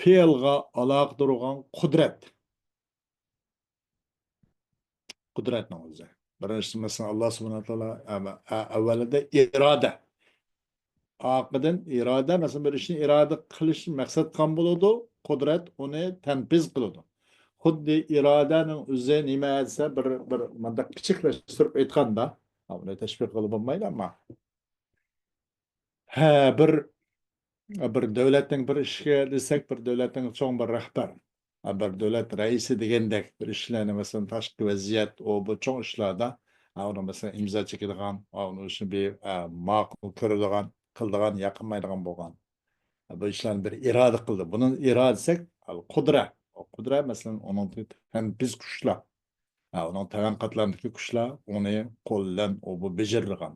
پېئىلغا ئالاقىدار بولغان قۇدرەت. قۇدرەتنىڭ ئۆزى. بىرىنچىسى، مەسىلەن، ئاللا سۇبھانەھۇ ۋە تائالا، ئە، ئە، ئەۋۋەلىدە ئىرادە. ئارقىدىن ئىرادە، مەسىلەن، بىر ئىشنى ئىرادە قىلىشنى مەقسەت قىلغان بولىدۇ، قۇدرەت ئۇنى تەنپىز قىلىدۇ. خۇددى ئىرادەنىڭ ئۆزى نېمە دېسە، بىر، بىر مۇنداق كىچىكلەشتۈرۈپ ئېيتقاندا، ھە، بۇنى تەشبىھ قىلىپ بولمايدۇ، ئەمما ھە، بىر، بىر دۆلەتنىڭ بىر ئىشىگە دېسەك، بىر دۆلەتنىڭ چوڭ بىر رەھبەر، ھە، بىر دۆلەت رەئىسى دېگەندەك بىر ئىشلارنى، مەسىلەن، تاشقى ۋەزىيەت، ئۇ بۇ چوڭ ئىشلاردا، ھە، ئۇنىڭ، مەسىلەن، ئىمزا چېكىدىغان، ھە، ئۇنىڭ ئىشىنى بىر، ھە، ماقۇل كۆرىدىغان، قىلىدىغان، ياقمايدىغان بولغان. ھە، بۇ ئىشلارنى بىر ئىرادە قىلدى. بۇنى ئىرادە دېسەك، ئەل قۇدرە. ئۇ قۇدرە، مەسىلەن، ئۇنىڭدىكى تەنپىز كۈچلەر. ھە، ئۇنىڭ تەۋەڭ قاتلامدىكى كۈچلەر ئۇنى قول بىلەن ئۇ بۇ بېجىرىدىغان.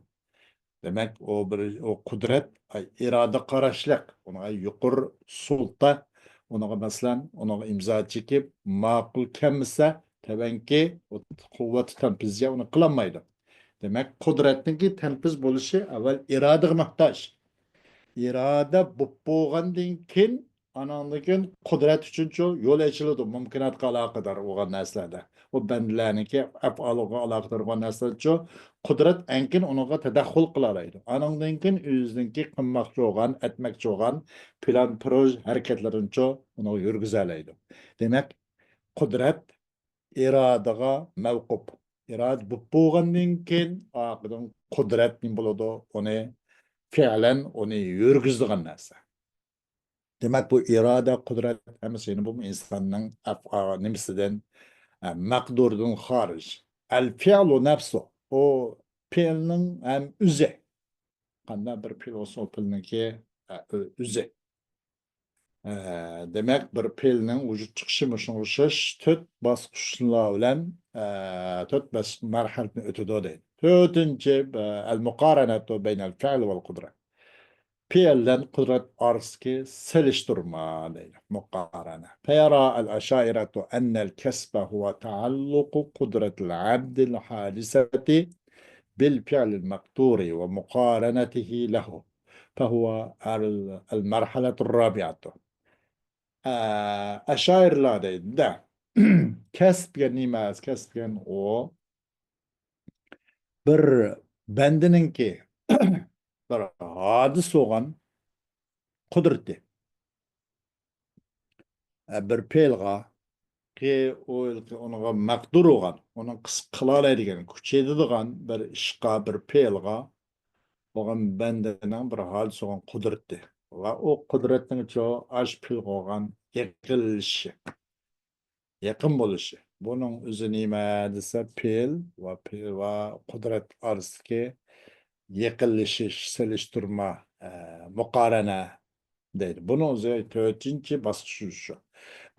دېمەك، ئۇ بىر، ئۇ قۇدرەت، ئاي، ئىرادە قاراشلىق، ئۇنىڭ، ئاي، يۇقىرى سۇلتا، ئۇنىڭغا، مەسىلەن، ئۇنىڭغا ئىمزا چېكىپ، ماقۇل كەلمىسە، تەبەنكى، ئۇ قۇۋۋەتى تەنپىزىيە ئۇنى قىلالمايدۇ. دېمەك، قۇدرەتنىڭكى تەنپىز بولۇشى ئەۋۋەل ئىرادىگە موھتاج. ئىرادە بوپ بولغاندىن كېيىن، ئاناندىن كېيىن قۇدرەت ئۈچۈنچۇ يول ئېچىلىدۇ، مۇمكىناتقا ئالاقىدار بولغان نەرسىلەردە. ئۇ بەندىلەرنىڭكى ئەپئالىغا ئالاقىدار بولغان نەرسىلەرچۇ، قۇدرەت ئەڭكىن ئۇنىڭغا تەدەخخۇل قىلالايدۇ. ئانىڭدىن كېيىن ئۆزىنىڭكى قىلماقچى بولغان، ئەتمەكچى بولغان پىلان، پروژ ھەرىكەتلىرىنىچۇ ئۇنىڭغا يۈرگۈزەلەيدۇ. دېمەك، قۇدرەت ئىرادىغا مەۋقۇپ. ئىرادە بوپ بولغاندىن كېيىن، ئارقىدىن قۇدرەت نېمە بولىدۇ؟ ئۇنى پېئىلەن، ئۇنى يۈرگۈزىدىغان نەرسە. دېمەك، بۇ ئىرادە، قۇدرەت ھەممىسى يەنە بۇ ئىنساننىڭ ئەف-، ئا، نېمىسىدىن، ئە، مەقدۇرىدىن خارىج. ئەل فىئلۇ نەفسۇ. ئۇ پېئىلنىڭ ھەم ئۆزى. قانداق بىر پېئىل بولسا، ئۇ پېئىلنىڭكى، ئە، ئۆ-، ئۆزى. ئە، دېمەك، بىر پېئىلنىڭ ۋۇجۇدقا چىقىشى مۇشۇنىڭغا ئوخشاش تۆت باسقۇچلار بىلەن، ئە، تۆت بەس-، مەرھەلىدىن ئۆتىدۇ دەيدۇ. تۆتىنچى، ئە، ئەل مۇقارەنەتۇ بەينەل فىئل ۋەل قۇدرەت. پېئىل بىلەن قۇدرەت ئارىسىدىكى سېلىشتۇرما دەيدۇ، مۇقارەنە. فيرى الأشاعرة أن الكسب هو تعلق قدرة العبد الحادثة بالفعل المقدور ومقارنته له، فهو ال-، المرحلة الرابعة. ئە، ئەشائىرىلەر دەيدۇ-دە، كەسىپ دېگەن نېمە؟ كەسىپ دېگەن ئۇ بىر بەندىنىڭكى بىر ھادىس بولغان قۇدرىتى. ئە، بىر پېئىلغا، كى ئۇ ئۇنىڭغا مەقدۇر بولغان، ئۇنىڭ قىس-، قىلالايدىغان، كۈچ يېتىدىغان بىر ئىشقا، بىر پېئىلغا بولغان بەندىنىڭ بىر ھادىس بولغان قۇدرىتى. ۋە ئۇ قۇدرەتنىڭچۇ ئاش پېئىلغا بولغان يېقىنلىشىشى. يېقىن بولۇشى. بۇنىڭ ئۆزى نېمە دېسە، پېئىل ۋە پېئىل ۋە قۇدرەت ئارىسىدىكى يېقىنلىشىش، سېلىشتۇرما، ئە، مۇقارەنە دەيدۇ. بۇنىڭ ئۆزى تۆتىنچى باسقۇچ شۇ.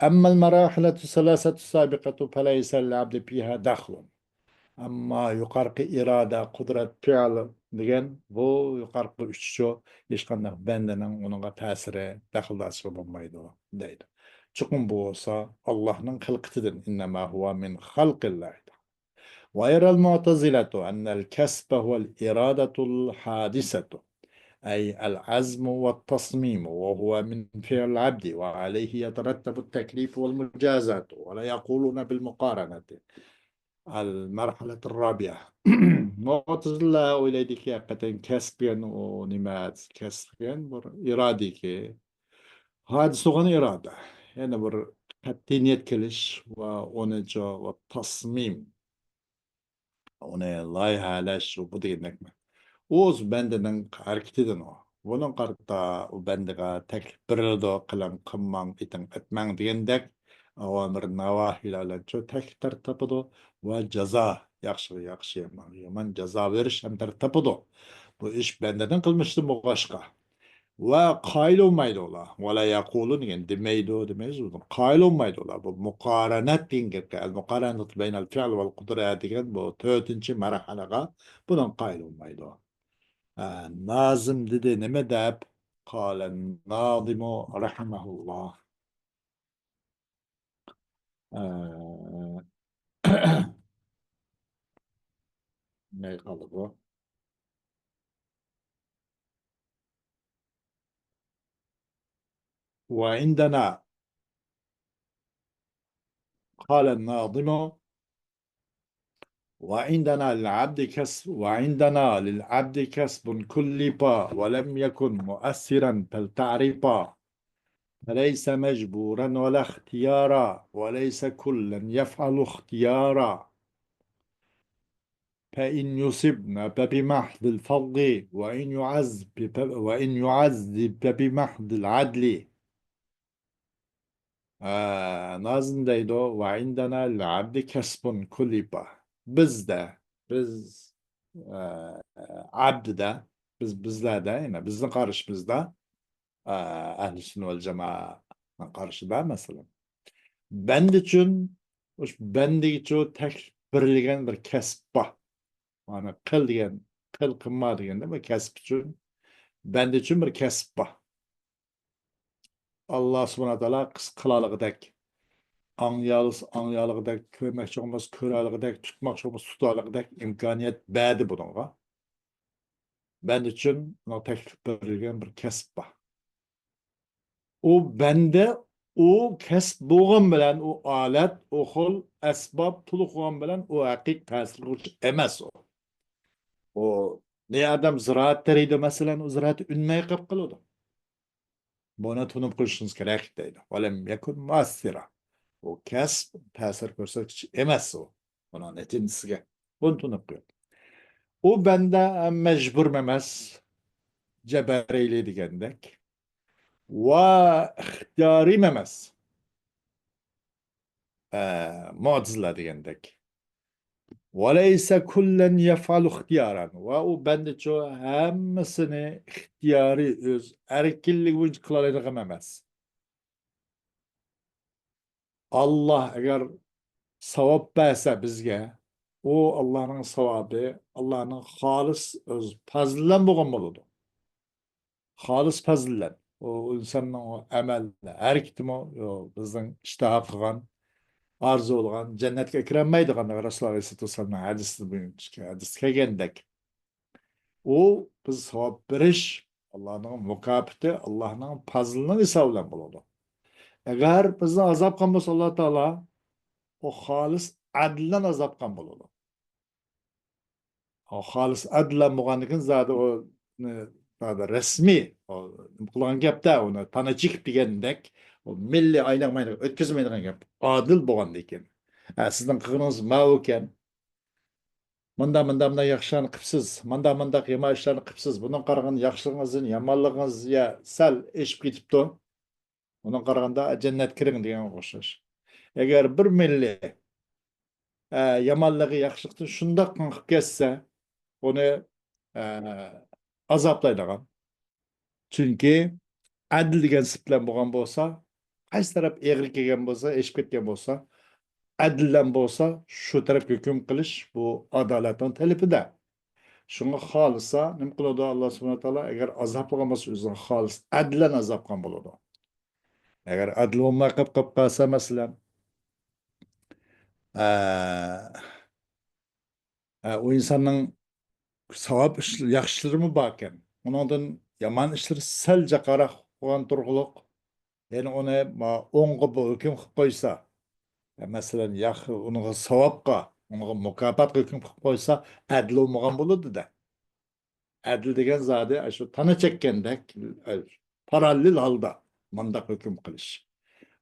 أما المراحل الثلاثة السابقة فليس للعبد فيها دخل. ئەمما يۇقارقى ئىرادە، قۇدرەت، پېئىل دېگەن بۇ يۇقارقى ئۈچچۇ ھېچقانداق بەندىنىڭ ئۇنىڭغا تەسىرى، دەخلىدارچىلىقى بولمايدۇ دەيدۇ. چوقۇم بۇ بولسا ئاللاھنىڭ خىلقىتىدىن، إنما هو من خلق الله. ويرى المعتزلة أن الكسب هو الإرادة الحادثة، أي العزم والتصميم، وهو من فعل العبد، وعليه يترتب التكليف والمجازات، ولا يقولون بالمقارنة. المرحلة الرابعة. مۇئتەزىلە ئويلايدۇكى، ھەقىقەتەن كەسىپ دېگەن ئۇ نېمە؟ كەسىپ دېگەن بىر ئىرادىكى، ھادىس بولغان ئىرادە. يەنى بىر قەتئىي نىيەت قىلىش ۋە ئۇنى جا-، ۋە تەسمىم، ئۇنى لايىھەلەش، بۇ دېگەندەكمەن. ئۇ بەندىنىڭ ھەرىكىتىدىن ئۇ. بۇنىڭ قارىتا ئۇ بەندىگە تەكلىپ بېرىلىدۇ، قىلىڭ، قىلماڭ، ئېتىڭ، ئەتمەڭ دېگەندەك ئاۋامىر ناۋاھىلەرچۇ تەكلىپ تەرەت تاپىدۇ ۋە جازا، ياخشىغا ياخشى، يامانغا يامان جازا بېرىش ھەم تەرەت تاپىدۇ. بۇ ئىش بەندىنىڭ قىلمىشىدىن بولغاچقا. ۋە قايىل بولمايدۇ ئۇلار. ولا يقولون دېگەن دېمەيدۇ، دېمەيسىز. قايىل بولمايدۇ ئۇلار. بۇ مۇقارەنەت دېگەن گەپكە، المقارنة بين الفعل والقدرة دېگەن بۇ تۆتىنچى مەرھەلىگە بۇنىڭ قايىل بولمايدۇ. ئە، نازىم دېدى نېمە دەپ؟ قال الناظم رحمه الله. ئە، نەگە قالدى بۇ؟ وعندنا، قال الناظم، وعندنا للعبد كسب، وعندنا للعبد كسب كلفا ولم يكن مؤثرا فلتعرفا، فليس مجبورا ولا اختيارا، وليس كلا يفعل اختيارا، فإن يصبن فبمحض الفضل، وإن يعذب ف-، وإن يعذب فبمحض العدل. ئە، نازىم دەيدۇ، وعندنا للعبد كسب كلفا. بىزدە، بىز، ئە، ئەبدىدە، بىز، بىزلەردە، يەنى بىزنىڭ قارىشىمىزدا، ئە، ئەھلى سۈننە ۋەل جامائەنىڭ قارىشىدا، مەسىلەن، بەندە ئۈچۈن، ئۇش بەندىگىچۇ تەكلىپ بېرىلگەن بىر كەسىپ بار. مانا قىل دېگەن، خىل قىلما دېگەندە، بۇ كەسىپ ئۈچۈن، بەندە ئۈچۈن بىر كەسىپ بار. ئاللا سۇبھانەھۇ ۋە تائالا قىس-، قىلالىغۇدەك، ئاڭيالىس-، ئاڭيالىغۇدەك، كۆرمەكچى بولسا كۆرەلىغۇدەك، تۇتماقچى بولسا تۇتالىغۇدەك ئىمكانىيەت بەردى بۇنىڭغا. بەندە ئۈچۈن بۇنىڭغا تەكلىپ بېرىلگەن بىر كەسىپ بار. ئۇ بەندە، ئۇ كەسىپ بولغان بىلەن، ئۇ ئالەت، ئۇ خىل ئەسباب تولۇق بولغان بىلەن، ئۇ ھەقىقىي تەسىر قىلغۇچى ئەمەس ئۇ. ئۇ، نى ئادەم زىرائەت تېرىيدۇ، مەسىلەن، ئۇ زىرائەت ئۈنمەي قېلىپ قالىدۇ. بۇنى تونۇپ قويۇشىڭىز كېرەك دەيدۇ. ۋەلەم يەكۇن مۇئەسسىرا. ئۇ كەسىپ تەسىر كۆرسەتكۈچى ئەمەس ئۇ. ئۇنىڭ نەتىجىسىگە. بۇنى تونۇپ قويۇڭ. ئۇ بەندە مەجبۇرمۇ ئەمەس، جەبرىيلى دېگەندەك. ۋە ئىختىيارىمۇ ئەمەس. ئە، مۇئتەزىلە دېگەندەك. ۋەلەيسە كۇللەن يەفئەلۇ ئىختىيارەن. ۋە ئۇ بەندىچۇ ھەممىسىنى ئىختىيارىي ئۆز ئەركىنلىكى بويىچە قىلالايدىغان ئەمەس. ئاللا ئەگەر ساۋاب بەرسە بىزگە، ئۇ ئاللانىڭ ساۋابى، ئاللانىڭ خالىس ئۆز پەزلى بىلەن بولغان بولىدۇ. خالىس پەزىللەت. ئۇ ئىنساننىڭ ئەمەل ھەرىكىتىمۇ، ئۇ بىزنىڭ ئىشتىھا قىلغان، ئارزۇ قىلغان جەننەتكە كىرەلمەيدىغان، رەسۇل ئەلەيھىسسالاتۇ ۋەسسالامنىڭ ھەدىسىدە، ھەدىستە كەلگەندەك. ئۇ بىز ساۋاب بېرىش، ئاللانىڭ مۇكاپاتى، ئاللانىڭ پەزلىنىڭ ھېسابى بىلەن بولىدۇ. ئەگەر بىزنى ئازاب قىلغان بولسا ئاللا تائالا، ئۇ خالىس ئەدىل بىلەن ئازاب قىلغان بولىدۇ. ئۇ خالىس ئەدىل بىلەن بولغاندىكىن زادى ئۇ، نى-، زادى رەسمىي، ئۇ نېمە قىلغان گەپتە، ئۇنى تانا چېكىپ دېگەندەك، ئۇ مىللىي ئاينىغمايدىغان، ئۆتكۈزمەيدىغان گەپ. ئادىل بولغاندىكىن. ھە، سىزنىڭ قىلغىنىڭىز ماۋۇكەن. مۇنداق، مۇنداق، مۇنداق ياخشىلارنى قىپسىز، مۇنداق، مۇنداق يامان ئىشلارنى قىپسىز. بۇنىڭ قارىغان ياخشىلىقىڭىزدىن يامانلىقىڭىز يا سەل ئېشىپ كېتىپتۇ. ئۇنىڭغا قارىغاندا جەننەتكە كىرىڭ دېگەنگە ئوخشاش. ئەگەر بىر مىللىي، ئە، يامانلىقى ياخشىلىقتىن شۇنداق قىلىپ كەتسە، ئۇنى، ئە، ئازابلايدىغان. چۈنكى ئەدىل دېگەن سۈپەت بىلەن بولغان بولسا، قايسى تەرەپ ئېغىر كەلگەن بولسا، ئېشىپ كەتكەن بولسا، ئەدىل بىلەن بولسا، شۇ تەرەپ ھۆكۈم قىلىش، بۇ ئادالەتنىڭ تەلىپىدە. شۇڭا خالىسا نېمە قىلىدۇ ئاللا سۇبھانەھۇ ۋە تائالا؟ ئەگەر ئازابلىغان بولسا، ئۆزىنىڭ خالىس ئەدىل بىلەن ئازابلىغان بولىدۇ. ئەگەر ئەدىل بولماي قېلىپ، قېلىپ قالسا، مەسىلەن، ئە، ئە، ئۇ ئىنساننىڭ ساۋاب ئىش، ياخشى ئىشلىرىمۇ باركەن. ئۇنىڭدىن يامان ئىشلىرى سەل جاقاراق بولغان تۇرغۇلۇق. يەنى ئۇنى ما-، ئوڭغا بۇ ھۆكۈم قىلىپ قويسا، يا مەسىلەن، ياخ-، ئۇنىڭغا ساۋابقا، ئۇنىڭغا مۇكاپاتقا ھۆكۈم قىلىپ قويسا، ئەدىل بولمىغان بولىدۇ-دە. ئەدىل دېگەن زادى ئاشۇ تانا چەككەندەك، پاراللېل ھالدا مۇنداق ھۆكۈم قىلىش.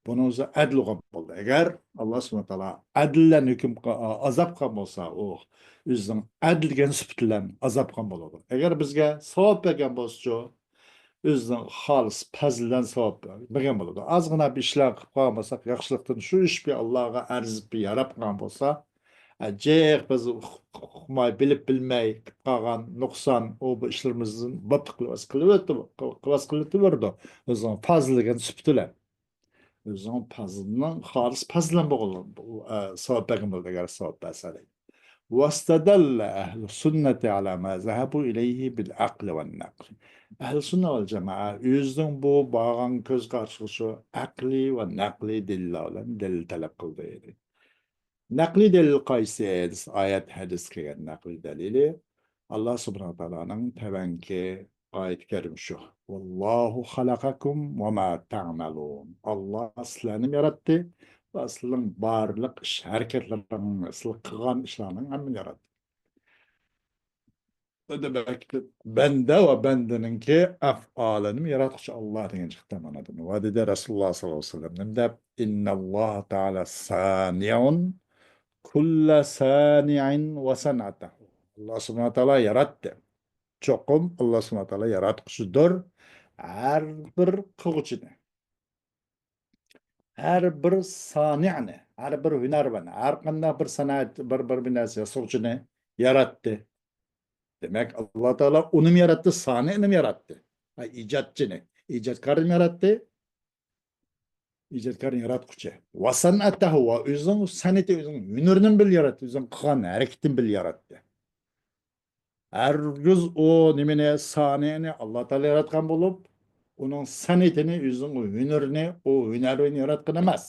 بۇنىڭ ئۆزى ئەدىل بولغان بولدى. ئەگەر ئاللا سۇبھانەھۇ ۋە تائالا ئەدىل بىلەن ھۆكۈم قا-، ئازاب قىلغان بولسا، ئۇ ئۆزىنىڭ ئەدىل دېگەن سۈپىتى بىلەن ئازاب قىلغان بولىدۇ. ئەگەر بىزگە ساۋاب بەرگەن بولسىچۇ، ئۆزىنىڭ خالىس پەزلى بىلەن ساۋاب بەرگەن بولىدۇ. ئازغىنا بىر ئىشلار قىلىپ قالغان بولساق، ياخشىلىقتىن شۇ ئىش بىر ئاللاغا ئەرزىپ بىر ياراپ قالغان بولسا، ئە، جىق بىز ئۇق-، ئۇقماي، بىلىپ بىلمەي قىلىپ قالغان نۇقسان، ئۇ بۇ ئىشلىرىمىزدىن بوپتۇ قىلىۋاتسا قىلىۋېتىۋ-، قىل-، قىلىۋاتسا قىلىۋېتىۋېرىدۇ. ئۆزىنىڭ پەزلى دېگەن سۈپىتى بىلەن. ئۆزىنىڭ پەزلىنىڭ خالىس پەزلى بىلەن بولغان، ئە، ساۋاب بەرگەن بولىدۇ، ئەگەر ساۋاب بەرسە دەيدۇ. واستدل أهل السنة على ما ذهبوا إليه بالعقل والنقل. ئەھلى سۈننە ۋەل جامائە ئۆزىنىڭ بۇ بارغان كۆز قارىشىغا شۇ ئەقلىي ۋە نەقلىي دەلىللەر بىلەن دەلىل تەلەپ قىلدى. نەقلىي دەلىل قايسى؟ ئايەت، ھەدىس كەلگەن نەقلىي دەلىلى ئاللا سۇبھانەھۇ ۋە تائالانىڭ تەۋەنكى ئايەت كەرىم شۇ. والله خلقكم وما تعملون. ئاللا سىلەرنىمۇ ياراتتى ۋە سىلەرنىڭ بارلىق ئىش ھەرىكەتلىرىڭ، سىلەر قىلغان ئىشلارنىڭ ھەممىنى ياراتتى. دېمەك، بەندە ۋە بەندىنىڭكى ئەفئالىنىمۇ ياراتقۇچى ئاللا دېگەن چىقتى مانادىن. ۋە دېدى رەسۇلۇللا ساللاللاھۇ ئەلەيھى ۋەسەللەم، نېمە دەپ؟ إن الله تعالى صانع كل صانع وصنعته. ئاللا سۇبھانەھۇ ۋە تائالا ياراتتى. چوقۇم ئاللا سۇبھانەھۇ ۋە تائالا ياراتقۇچىدۇر ھەر بىر قىلغۇچىنى. ھەر بىر سانىئنى، ھەر بىر ھۈنەرۋەن، ھەر قانداق بىر سانائەت، بىر، بىر، بىر نەرسە ياسىغۇچىنى ياراتتى. دېمەك، ئاللا تائالا ئۇنىمۇ ياراتتى، سانىئنىمۇ ياراتتى. ھە، ئىجادچىنى، ئىجادكارنى ياراتتى. ئىجادكارنى ياراتقۇچى. ۋە سەنئەتەھۇ، ۋە ئۆزىنىڭ سەنئىتى، ئۆزىنىڭ ھۈنىرىنى بىللە ياراتتى، ئۆزىنىڭ قىلغان ھەرىكىتىنى بىللە ياراتتى. ھەرگىز ئۇ نېمىنى، سانىئنى ئاللا تائالا ياراتقان بولۇپ، ئۇنىڭ سەنئىتىنى، ئۆزىنىڭ ھۈنىرىنى، ئۇ ھۈنەرۋەن ياراتقان ئەمەس.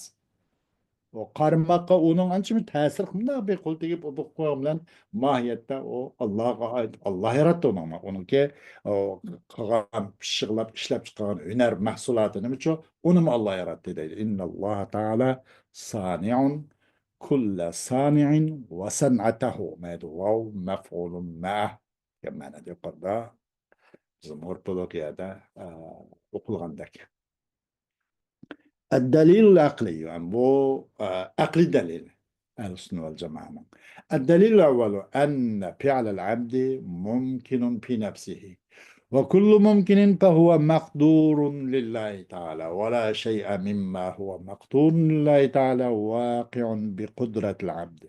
ئۇ قارىماققا ئۇنىڭ ئانچە تەسىر، مۇنداق بىر قول تېگىپ، ئۇ بولۇپ قويغان بىلەن، ماھىيەتتە ئۇ ئاللاغا ئائىت، ئاللا ياراتتى ئۇنىڭ. ئۇنىڭكى، ئۇ قىلغان، پىششىقلاپ ئىشلەپ چىقارغان ھۈنەر مەھسۇلاتى نېمىچۇ؟ ئۇنىمۇ ئاللا ياراتتى دەيدۇ. إن الله تعالى صانع كل صانع وصنعته دەيدۇ. ۋاۋ مەفئۇلۇن مەئە دېگەن مەنىدە يۇقىرىدا بىز مورفولوگىيەدە، ئە، ئوقۇلغاندەك. الدليل العقلي، يەنى بۇ، ئە، ئەقلىي دەلىل ئەھلى سۈننە ۋەل جامائەنىڭ. الدليل الأول أن فعل العبد ممكن في نفسه، وكل ممكن فهو مقدور لله تعالى، ولا شيء مما هو مقدور لله تعالى واقع بقدرة العبد.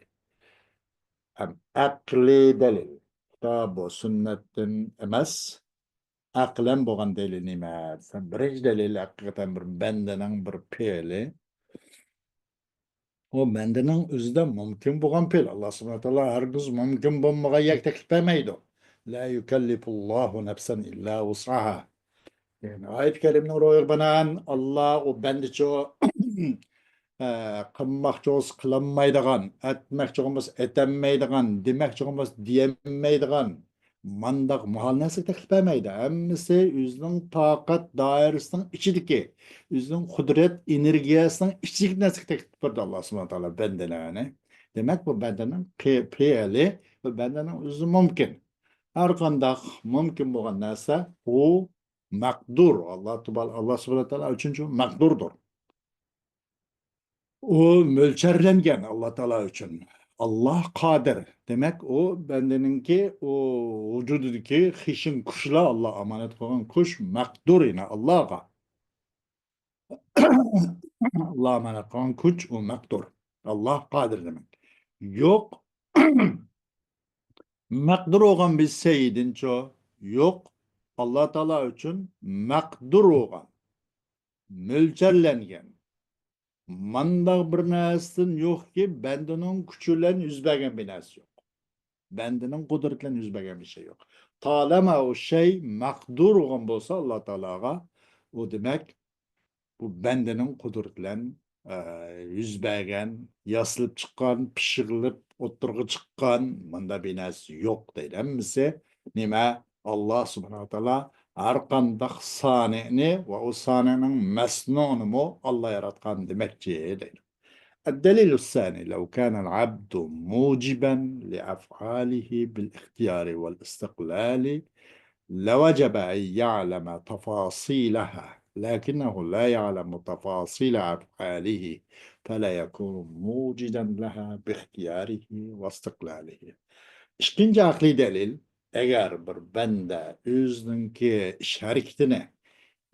ھەم ئەقلىي دەلىل، كىتاب ۋە سۈننەتتىن ئەمەس، ئەقلەن بولغان دەلىل نېمە دېسە، بىرىنچى دەلىل ھەقىقەتەن بىر بەندىنىڭ بىر پېئىلى. ئۇ بەندىنىڭ ئۆزىدە مۇمكىن بولغان پېئىل. ئاللا سۇبھانەھۇ ۋە تائالا ھەرگىز مۇمكىن بولمىغان يەرگە تەكلىپ بەرمەيدۇ. لا يۇكەللىفۇللاھۇ نەفسەن ئىللا ۋۇسئەھا. يەنى ئايەت كەرىمنىڭ روھىغا بىنائەن، ئاللا ئۇ بەندىچۇ، ئە، قىلماقچى بولسا قىلالمايدىغان، ئەتمەكچى بولسا ئەتەلمەيدىغان، دېمەكچى بولسا دېيەلمەيدىغان، مانداق ماھال نەرسىگە تەكلىپ بەرمەيدۇ. ھەممىسى ئۆزىنىڭ تاقەت دائىرىسىنىڭ ئىچىدىكى، ئۆزىنىڭ قۇدرەت ئېنېرگىيەسىنىڭ ئىچىدىكى نەرسىگە تەكلىپ بەردى ئاللا سۇبھانەھۇ ۋە تائالا بەندىلەرنى. دېمەك، بۇ بەندىنىڭ قى-، پېئىلى، بۇ بەندىنىڭ ئۆزى مۇمكىن. ھەر قانداق مۇمكىن بولغان نەرسە، ئۇ مەقدۇر. ئاللا تۇبال-، ئاللا سۇبھانەھۇ ۋە تائالا ئۈچۈن شۇ مەقدۇردۇر. ئۇ مۆلچەرلەنگەن ئاللا تائالا ئۈچۈن. ئاللا قادىر. دېمەك، ئۇ بەندىنىڭكى ئۇ ۋۇجۇدىدىكى خېشىم كۈچلەر، ئاللا ئامانەت قىلغان كۈچ مەقدۇر يەنە ئاللاغا. ئاللا ئامانەت قىلغان كۈچ ئۇ مەقدۇر. ئاللا قادىر دېمەك. يوق. مەقدۇر بولغان بىر شەيدىنچۇ؟ يوق. ئاللا تائالا ئۈچۈن مەقدۇر بولغان، مۆلچەرلەنگەن مانداق بىر نەرسىدىن يوقكى، بەندىنىڭ كۈچى بىلەن يۈز بەرگەن بىر نەرسە يوق. بەندىنىڭ قۇدرىتى بىلەن يۈز بەرگەن بىر شەي يوق. تالەما ئۇ شەي مەقدۇر بولغان بولسا ئاللا تائالاغا، ئۇ دېمەك، بۇ بەندىنىڭ قۇدرىتى بىلەن، ئە، يۈز بەرگەن، ياسىلىپ چىققان، پىششىقلىنىپ ئوتتۇرىغا چىققان مۇنداق بىر نەرسە يوق دەيدۇ. ھەممىسى نېمە؟ ئاللا سۇبھانەھۇ ۋە تائالا ھەر قانداق سانىئنى ۋە ئۇ سانىئنىڭ مەسنۇئىنىمۇ ئاللا ياراتقان دېمەكچى دەيدۇ. الدليل الثاني، لو كان العبد موجبا لأفعاله بالاختيار والاستقلال لوجب أن يعلم تفاصيلها، لكنه لا يعلم تفاصيل أفعاله، فلا يكون موجدا لها باختياره واستقلاله. ئىككىنچى ئەقلىي دەلىل، ئەگەر بىر بەندە ئۆزىنىڭكى ئىش ھەرىكىتىنى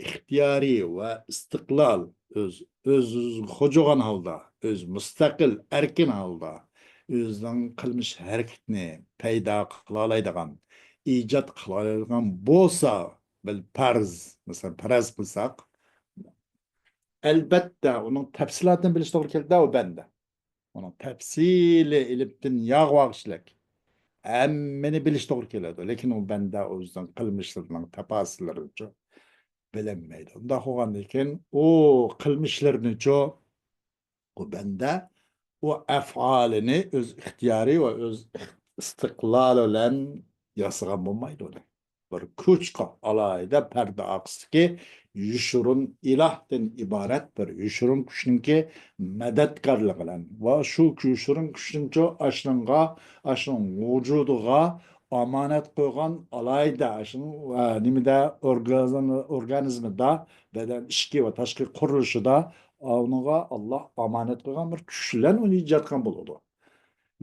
ئىختىيارىي ۋە ئىستىقلال، ئۆز، ئۆز-ئۆزىگە خوجىغان ھالدا، ئۆز مۇستەقىل، ئەركىن ھالدا ئۆزىنىڭ قىلمىش ھەرىكىتىنى پەيدا قىلالايدىغان، ئىجاد قىلالايدىغان بولسا، بىل پەرز، مەسىلەن، پەرەز قىلساق، ئەلبەتتە، ئۇنىڭ تەپسىلاتىنى بىلىش توغرا كېلىدۇ، ئۇ بەندە. ئۇنىڭ تەپسىلىي ئېلىپتىن ياغا بارغۇچىلىك ھەممىنى بىلىش توغرا كېلىدۇ. لېكىن ئۇ بەندە ئۆزىنىڭ قىلمىشلىرىنىڭ تەپەسىللىرىنىچۇ بىلەلمەيدۇ. ئۇنداق بولغاندىن كېيىن ئۇ قىلمىشلىرىنىچۇ، ئۇ بەندە ئۇ ئەفئالىنى ئۆز ئىختىيارى ۋە ئۆز ئىستىقلالى بىلەن ياسىغان بولمايدۇ ئۇنى. بىر كۈچقا، ئالاھىدە پەردە ئارقىسىدىكى يوشۇرۇن ئىلاھتىن ئىبارەت بىر يوشۇرۇن كۈچنىڭكى مەدەتكارلىقى بىلەن ۋە شۇ يوشۇرۇن كۈچنىڭچۇ ئاشۇنىڭغا، ئاشۇنىڭ ۋۇجۇدىغا ئامانەت قويغان ئالاھىدە، ئاشۇنىڭ، ئە، نېمىدە، ئورگانىزم-، ئورگانىزمىدا، بەدەن ئىچكى ۋە تاشقى قۇرۇلۇشىدا ئۇنىڭغا ئاللا ئامانەت قويغان بىر كۈچ بىلەن ئۇنى ئىجاد قىلغان بولىدۇ.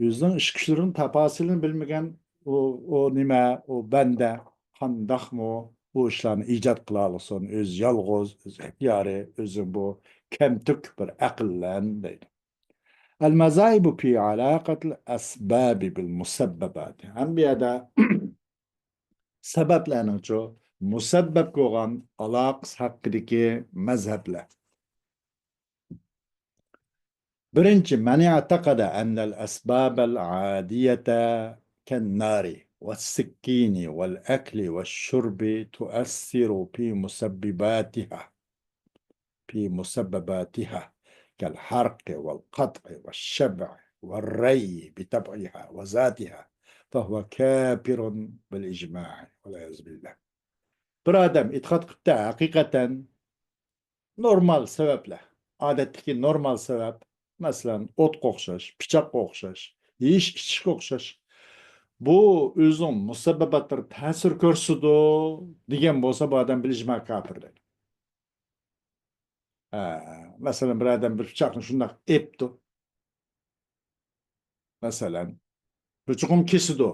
ئۆزىنىڭ ئىش كۈچلىرىنىڭ تەپەسىلىنى بىلمىگەن ئۇ، ئۇ نېمە، ئۇ بەندە قانداقمۇ ئۇ ئىشلارنى ئىجاد قىلالىسۇن؟ ئۆزى يالغۇز، ئۆز ئىختىيارى، ئۆزى بۇ كەمتۈك بىر ئەقىل بىلەن دەيدۇ. المذاهب في علاقة الأسباب بالمسببات. ھەم بۇ يەردە سەۋەبلەرنىڭچۇ مۇسەببەپكە بولغان ئالاقىسى ھەققىدىكى مەزھەپلەر. بىرىنچى، من اعتقد أن الأسباب العادية كالنار والسكين والأكل والشرب تؤثر في مسبباتها، في مسبباتها كالحرق والقطع والشبع والري بطبعها وذاتها، فهو كافر بالإجماع والعياذ بالله. بىر ئادەم ئېتىقاد قىپتۇ، ھەقىقەتەن نورمال سەۋەبلەر، ئادەتتىكى نورمال سەۋەب، مەسىلەن، ئوتقا ئوخشاش، پىچاققا ئوخشاش، يېيىش ئىچىشكە ئوخشاش، بۇ ئۆزىنىڭ مۇسەببەباتلىرى تەسىر كۆرسىتىدۇ دېگەن بولسا، بۇ ئادەم بىل ئىجما كاپىر دەيدۇ. ھە، مەسىلەن، بىر ئادەم بىر پىچاقنى شۇنداق ئېپتۇ. مەسىلەن، بىر چوقۇم كېسىدۇ.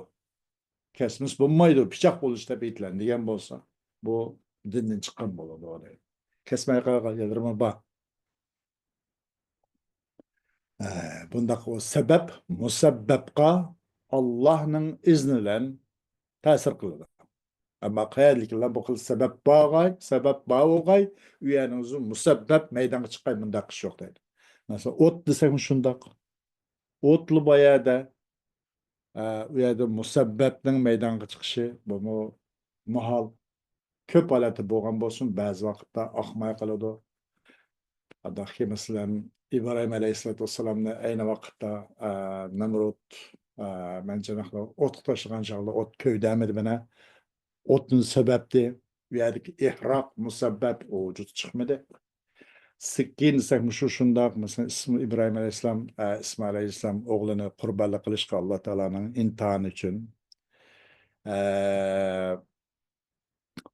كەسمىسە بولمايدۇ، پىچاق بولۇش تەبىئىتلەن دېگەن بولسا، بۇ دىندىن چىققان بولىدۇ دەيدۇ. كەسمەي قالغان يەرلىرىمۇ بار. ھە، بۇنداق ئۇ سەبەب مۇسەببەپقا ئاللاھنىڭ ئىزنى بىلەن تەسىر قىلىدۇ. ئەمما قەيەردىكىلەر بۇ خىل سەبەب بارغاي، سەبەب بار بولغاي، ئۇ يەرنىڭ ئۆزى مۇسەببەپ مەيدانغا چىققاي، مۇنداق ئىش يوق دەيدۇ. مەسىلەن، ئوت دېسەكمۇ شۇنداق. ئوتلا بار يەردە، ئە، ئۇ يەردە مۇسەببەپنىڭ مەيدانغا چىقىشى، بۇمۇ ماھال. كۆپ ھالەتتە بولغان بولسۇن، بەزى ۋاقىتتا ئاقماي قالىدۇ. ئاداقكى مەسىلەن، ئىبراھىم ئەلەيھىسسالاتۇ ۋەسسالامنى ئەينى ۋاقىتتا، ئە، نەمرۇت، ئە، مەنچە ئوتقا تاشلىغان چاغدا ئوت كۆيدۈرمىدى مانا. ئوتنىڭ سەۋەبى، ئۇ يەردىكى ئىھراق، مۇسەببەپ، ئۇ ۋۇجۇدقا چىقمىدى. سىككىن دېسەك، مۇشۇ شۇنداق. مەسىلەن، ئىسمى ئىبراھىم ئەلەيھىسسالام، ئە، ئىسمائىل ئەلەيھىسسالام ئوغلىنى قۇربانلىق قىلىشقا ئاللا تائالانىڭ ئىمتىھانى ئۈچۈن، ئە،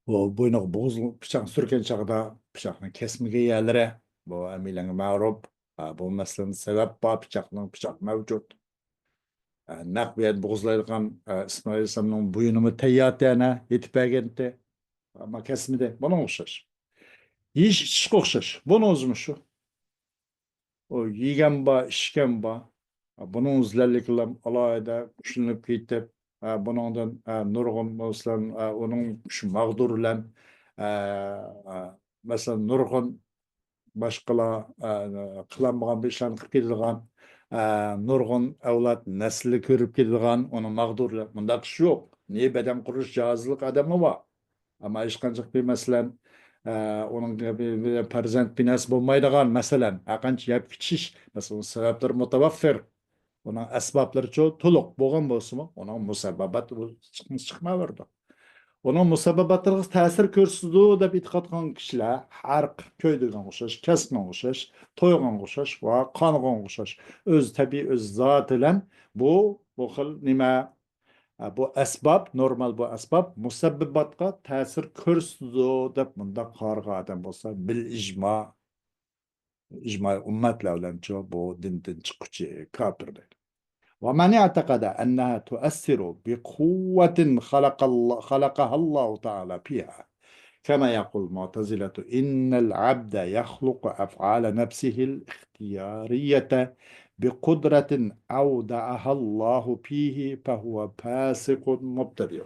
بۇ بوينىغا بوغۇز پىچاقنى سۈرگەن چاغدا پىچاقنى كەسمىگەن يەرلىرى، بۇ ھەممىڭلارغا مەلۇم. ئە، بۇ مەسىلىدە سەۋەب بار، پىچاقنىڭ، پىچاق مەۋجۇت. ئە، نەق بۇ يەردە بوغۇزلايدىغان، ئە، ئىسمائىل ئەلەيھىسسالامنىڭ بوينىمۇ تەييار تەنە يېتىپ بەرگەنتى. ئەمما كەسمىدى. بۇنىڭغا ئوخشاش. يېيىش ئىچىشكە ئوخشاش. بۇنىڭ ئۆزىمۇ شۇ. ئۇ يېگەن بار، ئىچكەن بار. بۇنىڭ ئىزلەنلىكىلا ئالاھىدە كۈچلىنىپ كېتىپ، ئە، بۇنىڭدىن، ئە، نۇرغۇن، مەسىلەن، ئە، ئۇنىڭ شۇ ماغدۇر بىلەن، ئە، ئە، مەسىلەن، نۇرغۇن باشقىلار، ئە، قىلالمىغان بىر ئىشلارنى قىلىپ كېتىدىغان، ئە، نۇرغۇن ئەۋلاد نەسلى كۆرۈپ كېتىدىغان، ئۇنىڭ ماغدۇرلۇقى، مۇنداق ئىش يوق. نى بەدەن قۇرۇلۇش جاھازلىق ئادەممۇ بار. ئەمما ھېچقانچە بىر، مەسىلەن، ئە، ئۇنىڭ بىر، بىر پەرزەنت بىناسى بولمايدىغان، مەسىلەن، ھەرقانچە يەپ ئىچىش، مەسىلەن، سەۋەبلىرى مۇتەۋەپپىر. ئۇنىڭ ئەسبابلىرىچۇ تولۇق بولغان بولسىمۇ، ئۇنىڭ مۇسەببەبات چىقمىسى چىقمايۋېرىدۇ. ئۇنىڭ مۇسەببەباتلىرىغا تەسىر كۆرسىتىدۇ دەپ ئېتىقاد قىلغان كىشىلەر ھەر قىلىپ كۆيدۈرگەنگە ئوخشاش، كەسكەنگە ئوخشاش، تويغانغا ئوخشاش ۋە قانىغانغا ئوخشاش، ئۆز تەبىئىي، ئۆز زاتى بىلەن بۇ، بۇ خىل نېمە، ئە، بۇ ئەسباب، نورمال بۇ ئەسباب مۇسەببىباتقا تەسىر كۆرسىتىدۇ دەپ مۇنداق قارىغان ئادەم بولسا، بىل ئىجما، ئىجمائىي ئۈممەتلەر بىلەنچۇ بۇ دىندىن چىققۇچى كاپىر دەيدۇ. ومن اعتقد أنها تؤثر بقوة خلق الله، خلقها الله تعالى فيها، كما يقول المعتزلة، إن العبد يخلق أفعال نفسه الاختيارية بقدرة أودعها الله فيه، فهو فاسق مبتدع.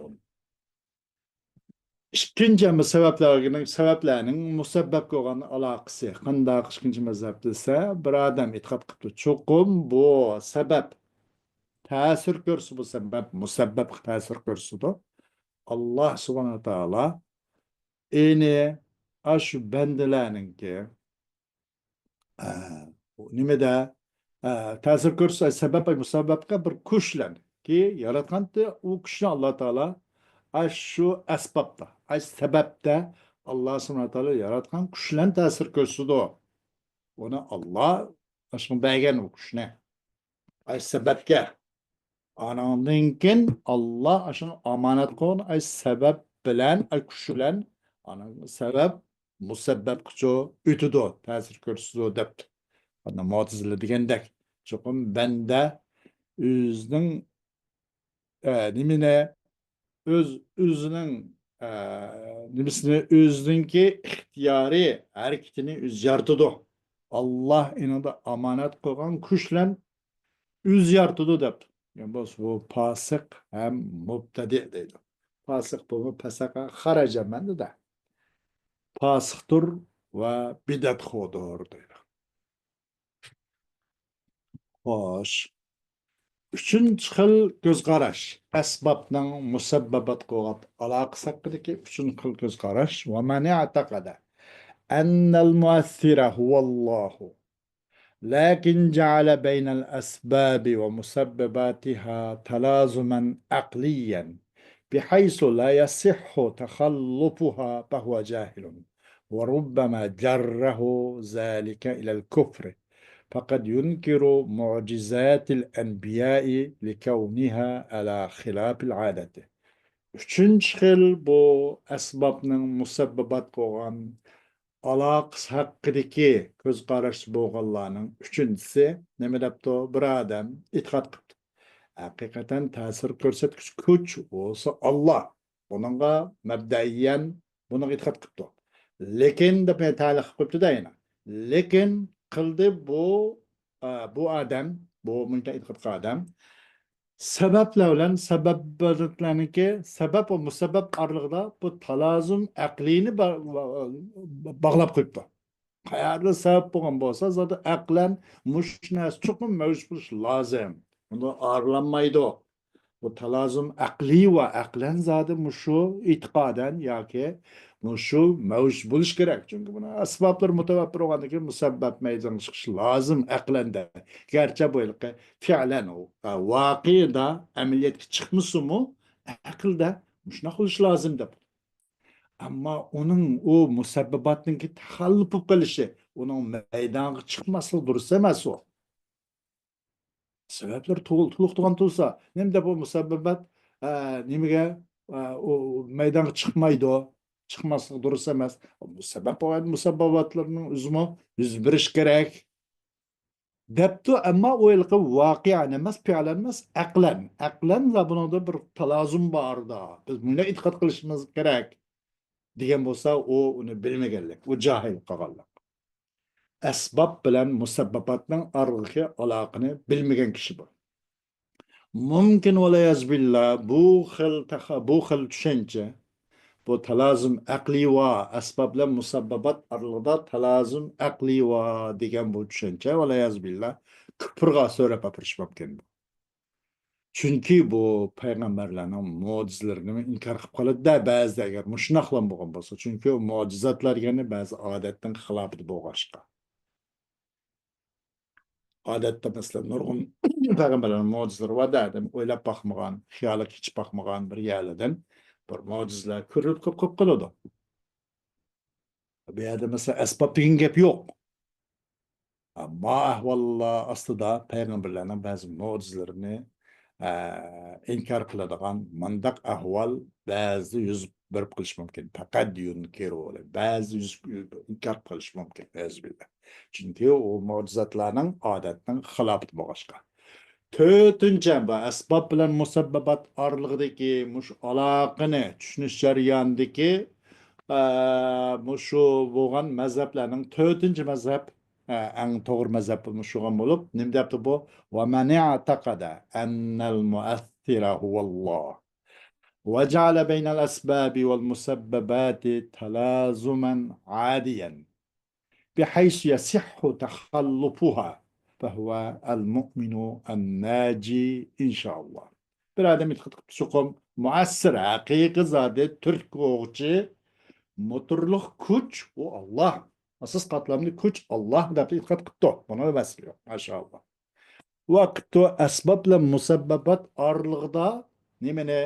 ئىككىنچى، ئەمما سەۋەبلەرنىڭ، سەۋەبلەرنىڭ مۇسەببەپكە بولغان ئالاقىسى قانداق؟ ئىككىنچى مەزھەپ دېسە، بىر ئادەم ئېتىقاد قىپتۇ، چوقۇم بۇ سەۋەب تەسىر كۆرسە، بۇ سەۋەب مۇسەببەپكە تەسىر كۆرسىدۇ. ئاللا سۇبھانەھۇ ۋە تائالا ئېنى ئاشۇ بەندىلەرنىڭكى ئە، نېمىدە، ئە، تەسىر كۆرسىتىش سەۋەب، مۇسەببەپكە بىر كۈچلەن كى ياراتقانتى، ئۇ كۈچنى ئاللا تائالا ئاشۇ ئەسبابتا، ئاشۇ سەۋەبتە ئاللا سۇبھانەھۇ ۋە تائالا ياراتقان كۈچلەن تەسىر كۆرسىتىدۇ. ئۇنى ئاللا ئاشۇنى بەرگەن ئۇ كۈچنى. ئاي سەۋەبكە. ئانىڭدىن كېيىن ئاللا ئاشۇنى ئامانەت قىلغان، ئاي سەۋەب بىلەن، ئاي كۈچ بىلەن، ئانىڭ سەۋەب مۇسەببەپكىچۇ ئۆتىدۇ، تەسىر كۆرسىتىدۇ دەپتۇ. ئانا مۇئتەزىلە دېگەندەك، چوقۇم بەندە ئۆزىنىڭ، ئە، نېمىنى، ئۆز، ئۆزىنىڭ، ئە، نېمىسىنى، ئۆزىنىڭكى ئىختىيارىي ھەرىكىتىنى ئۆزى يارىتىدۇ. ئاللا ئېنىڭدا ئامانەت قىلغان كۈچلەن ئۆزى يارىتىدۇ دەپتۇ. يەنى بولسا بۇ پاسىق ھەم مۇبتەدىئ دەيدۇ. پاسىق بۇمۇ پەسەقە خەرەجە مەنىدە. پاسىقتۇر ۋە بىدئەتخوردۇر دەيدۇ. خوش. ئۈچىنچى خىل كۆز قاراش، ئەسبابنىڭ مۇسەببەباتقا بولغان ئالاقىسى ھەققىدىكى ئۈچىنچى خىل كۆز قاراش، ومن اعتقد أن المؤثر هو الله، لكن جعل بين الأسباب ومسبباتها تلازما عقليا بحيث لا يصح تخلفها فهو جاهل، وربما جره ذلك إلى الكفر، فقد ينكر معجزات الأنبياء لكونها على خلاف العادة. ئۈچىنچى خىل، بۇ ئەسبابنىڭ مۇسەببەبات بولغان ئالاقىسى ھەققىدىكى كۆز قاراشتا بولغانلارنىڭ ئۈچىنچىسى نېمە دەپتۇ؟ بىر ئادەم ئېتىقاد قىپتۇ، ھەقىقەتەن تەسىر كۆرسەتكۈچى كۈچ بولسا ئاللا، بۇنىڭغا مەبدەئىيەن بۇنىڭغا ئېتىقاد قىپتۇ. لېكىن دەپ تەلىق قىلىپ قويۇپتۇ-دە يەنە. لېكىن قىلدى بۇ، ئە، بۇ ئادەم، بۇ مۇنچە ئېتىقاد قىلغان ئادەم سەۋەبلەر بىلەن سەۋەبلەرنىڭكى، سەۋەب ۋە مۇسەببەپ ئارىلىقىدا بۇ تالازۇم ئەقلىينى با-، با-، باغلاپ قويۇپتۇ. قەيەردە سەۋەب بولغان بولسا، زادى ئەقلەن مۇشۇ نەرسە چوقۇم مەۋجۇت بولۇشى لازىم. بۇنى ئايرىلالمايدۇ. بۇ تالازۇم ئەقلىي ۋە ئەقلەن زادى مۇشۇ ئېتىقادەن ياكى مۇشۇ مەۋجۇت بولۇشى كېرەك. چۈنكى بۇنىڭ ئەسبابلىرى مۇتەۋەپپەر بولغاندىن كېيىن مۇسەببەپ مەيدانغا چىقىشى لازىم ئەقلەندە. گەرچە بۇ ھېلىقى فېئلەن ئۇ، ۋاقىئدا ئەمەلىيەتكە چىقمىسىمۇ، ئەقىلدە مۇشۇنداق بولۇشى لازىم دەپ. ئەمما ئۇنىڭ ئۇ مۇسەببەباتنىڭكى تەخەللۇپ بولۇپ قېلىشى، ئۇنىڭ مەيدانغا چىقماسلىقى دۇرۇس ئەمەس ئۇ. سەۋەبلەر تول-، تولۇق تۇرغان تۇرسا، نېمە دەپ ئۇ مۇسەببەبات، ئە، نېمىگە، ئە، ئۇ مەيدانغا چىقمايدۇ؟ چىقماسلىقى دۇرۇس ئەمەس. مۇسەببەپ، مۇسەببەباتلىرىنىڭ ئۆزىمۇ يۈز بېرىش كېرەك. دەپتۇ، ئەمما ئۇ ھېلىقى ۋاقىئەن ئەمەس، پېئلەن ئەمەس، ئەقلەن. ئەقلەن ۋە بۇنىڭدا بىر تالازۇم باردا، بىز بۇنى ئېتىقاد قىلىشىمىز كېرەك، دېگەن بولسا، ئۇ ئۇنى بىلمىگەنلىك، ئۇ جاھىل قالغانلىق. ئەسباب بىلەن مۇسەببەباتنىڭ ئارىلىقى ئالاقىنى بىلمىگەن كىشى بۇ. مۇمكىن، ۋەلىيەزۇبىللا، بۇ خىل تەخە-، بۇ خىل چۈشەنچە، بۇ تالازۇم ئەقلىي ۋا، ئەسباب بىلەن مۇسەببەبات ئارىلىقىدا تالازۇم ئەقلىي ۋا دېگەن بۇ چۈشەنچە، ۋەلىيەزۇبىللا، كۇپرغا سۆرەپ ئاپىرىشى مۇمكىن. چۈنكى بۇ پەيغەمبەرلەرنىڭ مۆجىزىلىرىنى ئىنكار قىلىپ قالىدۇ-دە، بەزىدە، ئەگەر مۇشۇنداقلا بولغان بولسا. چۈنكى ئۇ مۆجىزاتلار دېگەننى بەزى ئادەتنىڭ خىلاپىدا بولغاچقا. ئادەتتە، مەسىلەن، نۇرغۇن پەيغەمبەرلەرنىڭ مۆجىزىلىرى بار-دە، ئادەم ئويلاپ باقمىغان، خىيالىغا كېچىپ باقمىغان بىر يەرلەردىن بىر مۆجىزىلەر كۆرۈلۈپ قېلىپ قالىدۇ. بۇ يەردە، مەسىلەن، ئەسباب دېگەن گەپ يوق. ئەمما ئەھۋاللار ئاستىدا پەيغەمبەرلەرنىڭ بەزى مۆجىزىلىرىنى، ئە، ئىنكار قىلىدىغان مۇنداق ئەھۋال بەزىدە يۈز بېرىپ قېلىشى مۇمكىن. پەقەت يۇنكىرۇ، بەزىدە يۈز ئىنكار قىلىشى مۇمكىن. ئەزبىللا. چۈنكى ئۇ مۆجىزاتلارنىڭ ئادەتنىڭ خىلاپىدا بولغاچقا. تۆتىنچى، بۇ ئەسباب بىلەن مۇسەببەبات ئارىلىقىدىكى مۇشۇ ئالاقىنى چۈشىنىش جەريانىدىكى، ئە، مۇشۇ بولغان مەزھەپلەرنىڭ تۆتىنچى مەزھەپ، ئە، ئەڭ توغرا مەزھەپ مۇشۇغان بولۇپ، نېمە دەپتۇ بۇ؟ ومن اعتقد أن المؤثر هو الله وجعل بين الأسباب والمسببات تلازما عاديا بحيث يصح تخلفها فهو المؤمن الناجي إن شاء الله. بىر ئادەم ئېتىقاد قىپتۇ، چوقۇم مۇئەسسىر، ھەقىقىي زادى تۈرتكە بولغۇچى، موتورلۇق كۈچ ئۇ ئاللا. ئاساس قاتلامدا كۈچ ئاللا دەپ ئېتىقاد قىپتۇ. بۇنىڭدا مەسىلە يوق، ماشائاللا. ۋاقىتتۇ ئەسباب بىلەن مۇسەببەبات ئارىلىقىدا نېمىنى؟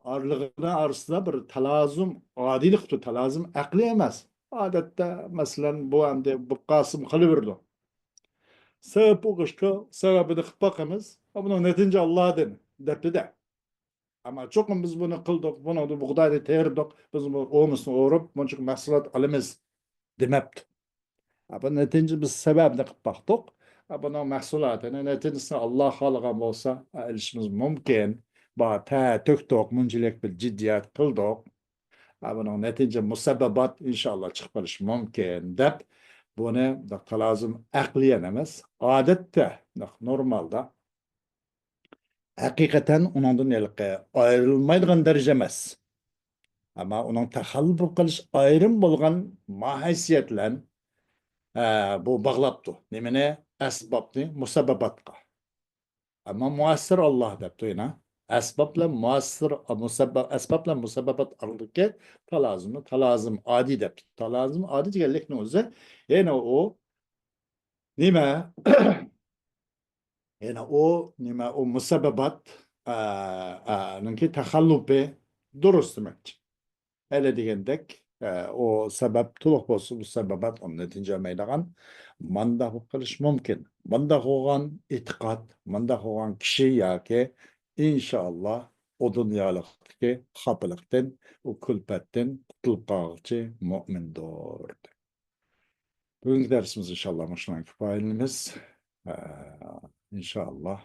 ئارىلىقىنىڭ ئارىسىدا بىر تالازۇم ئادىلىق تۇر، تالازۇم ئەقلىي ئەمەس. ئادەتتە، مەسىلەن، بۇ ئەمدى بولۇپ قالسىمۇ قىلىۋېرىدۇ. سەۋەب بولغاچقا، سەۋەبىنى قىلىپ باقىمىز. ھە، بۇنىڭ نەتىجە ئاللادىن، دەپتۇ-دە. ئەمما چوقۇم بىز بۇنى قىلدۇق، بۇنىڭدىن بۇغداينى تېرىدۇق، بىز بۇ ئومىسىنى ئورۇپ، بۇنچىلىك مەھسۇلات ئالىمىز، دېمەپتۇ. ھە، بۇ نەتىجە بىز سەۋەبنى قىلىپ باقتۇق. ھە، بۇنىڭ مەھسۇلاتىنى، نەتىجىسىنى ئاللا خالىغان بولسا، ھە، ئېلىشىمىز مۇمكىن. بار، تەر تۆكتۇق، مۇنچىلىك بىر جىددىيەت قىلدۇق. ھە، بۇنىڭ نەتىجە مۇسەببەبات ئىنشائاللا چىقىپ قېلىشى مۇمكىن، دەپ بۇنى تالازۇم ئەقلىيەن ئەمەس، ئادەتتە، نورمالدا ھەقىقەتەن ئۇنىڭدىن ھېلىقى ئايرىلمايدىغان دەرىجە ئەمەس. ئەمما ئۇنىڭ تەخەللۇپ بولۇپ قېلىش ئايرىم بولغان ماھىيەت بىلەن، ئە، بۇ باغلاپتۇ. نېمىنى؟ ئەسبابنى مۇسەببەباتقا. ئەمما مۇئەسسىر ئاللا دەپتۇ يەنە. ئەسباب بىلەن مۇئەسسىر، مۇسەببەپ، ئەسباب بىلەن مۇسەببەبات ئارىلىقىدىكى تالازىمنى تالازىم ئادىي دەپتۇ. تالازىم ئادىي دېگەنلىكنىڭ ئۆزى يەنە ئۇ نېمە؟ يەنە ئۇ نېمە؟ ئۇ مۇسەببەبات، ئە، ئە، نىڭكى تەخەللۇپى دۇرۇس دېمەكچى. ھېلى دېگەندەك، ئە، ئۇ سەۋەب تولۇق بولسا، مۇسەببەبات ئۇنى نەتىجە بەرمەيدىغان. مانداق بولۇپ قېلىشى مۇمكىن. مانداق بولغان ئېتىقاد، مانداق بولغان كىشى ياكى ئىنشائاللا ئۇ دۇنيالىقتىكى خاپىلىقتىن، ئۇ كۈلپەتتىن قۇتۇلۇپ قالغۇچى مۆمىندۇر. بۈگۈنكى دەرسىمىز ئىنشائاللا مۇشۇنىڭغا كۇپايىلىنىمىز. ئە، ئىنشائاللا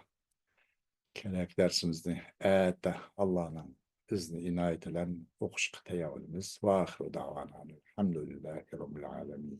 كېلەركى دەرسىمىزنى ئەتە ئاللانىڭ ئىزنى، ئىنايىتى بىلەن ئوقۇشقا تەييارلىنىمىز. ۋە ئاخىرۇ دەۋانا ئەلھەمدۇلىللاھى رەببىل ئالەمىن.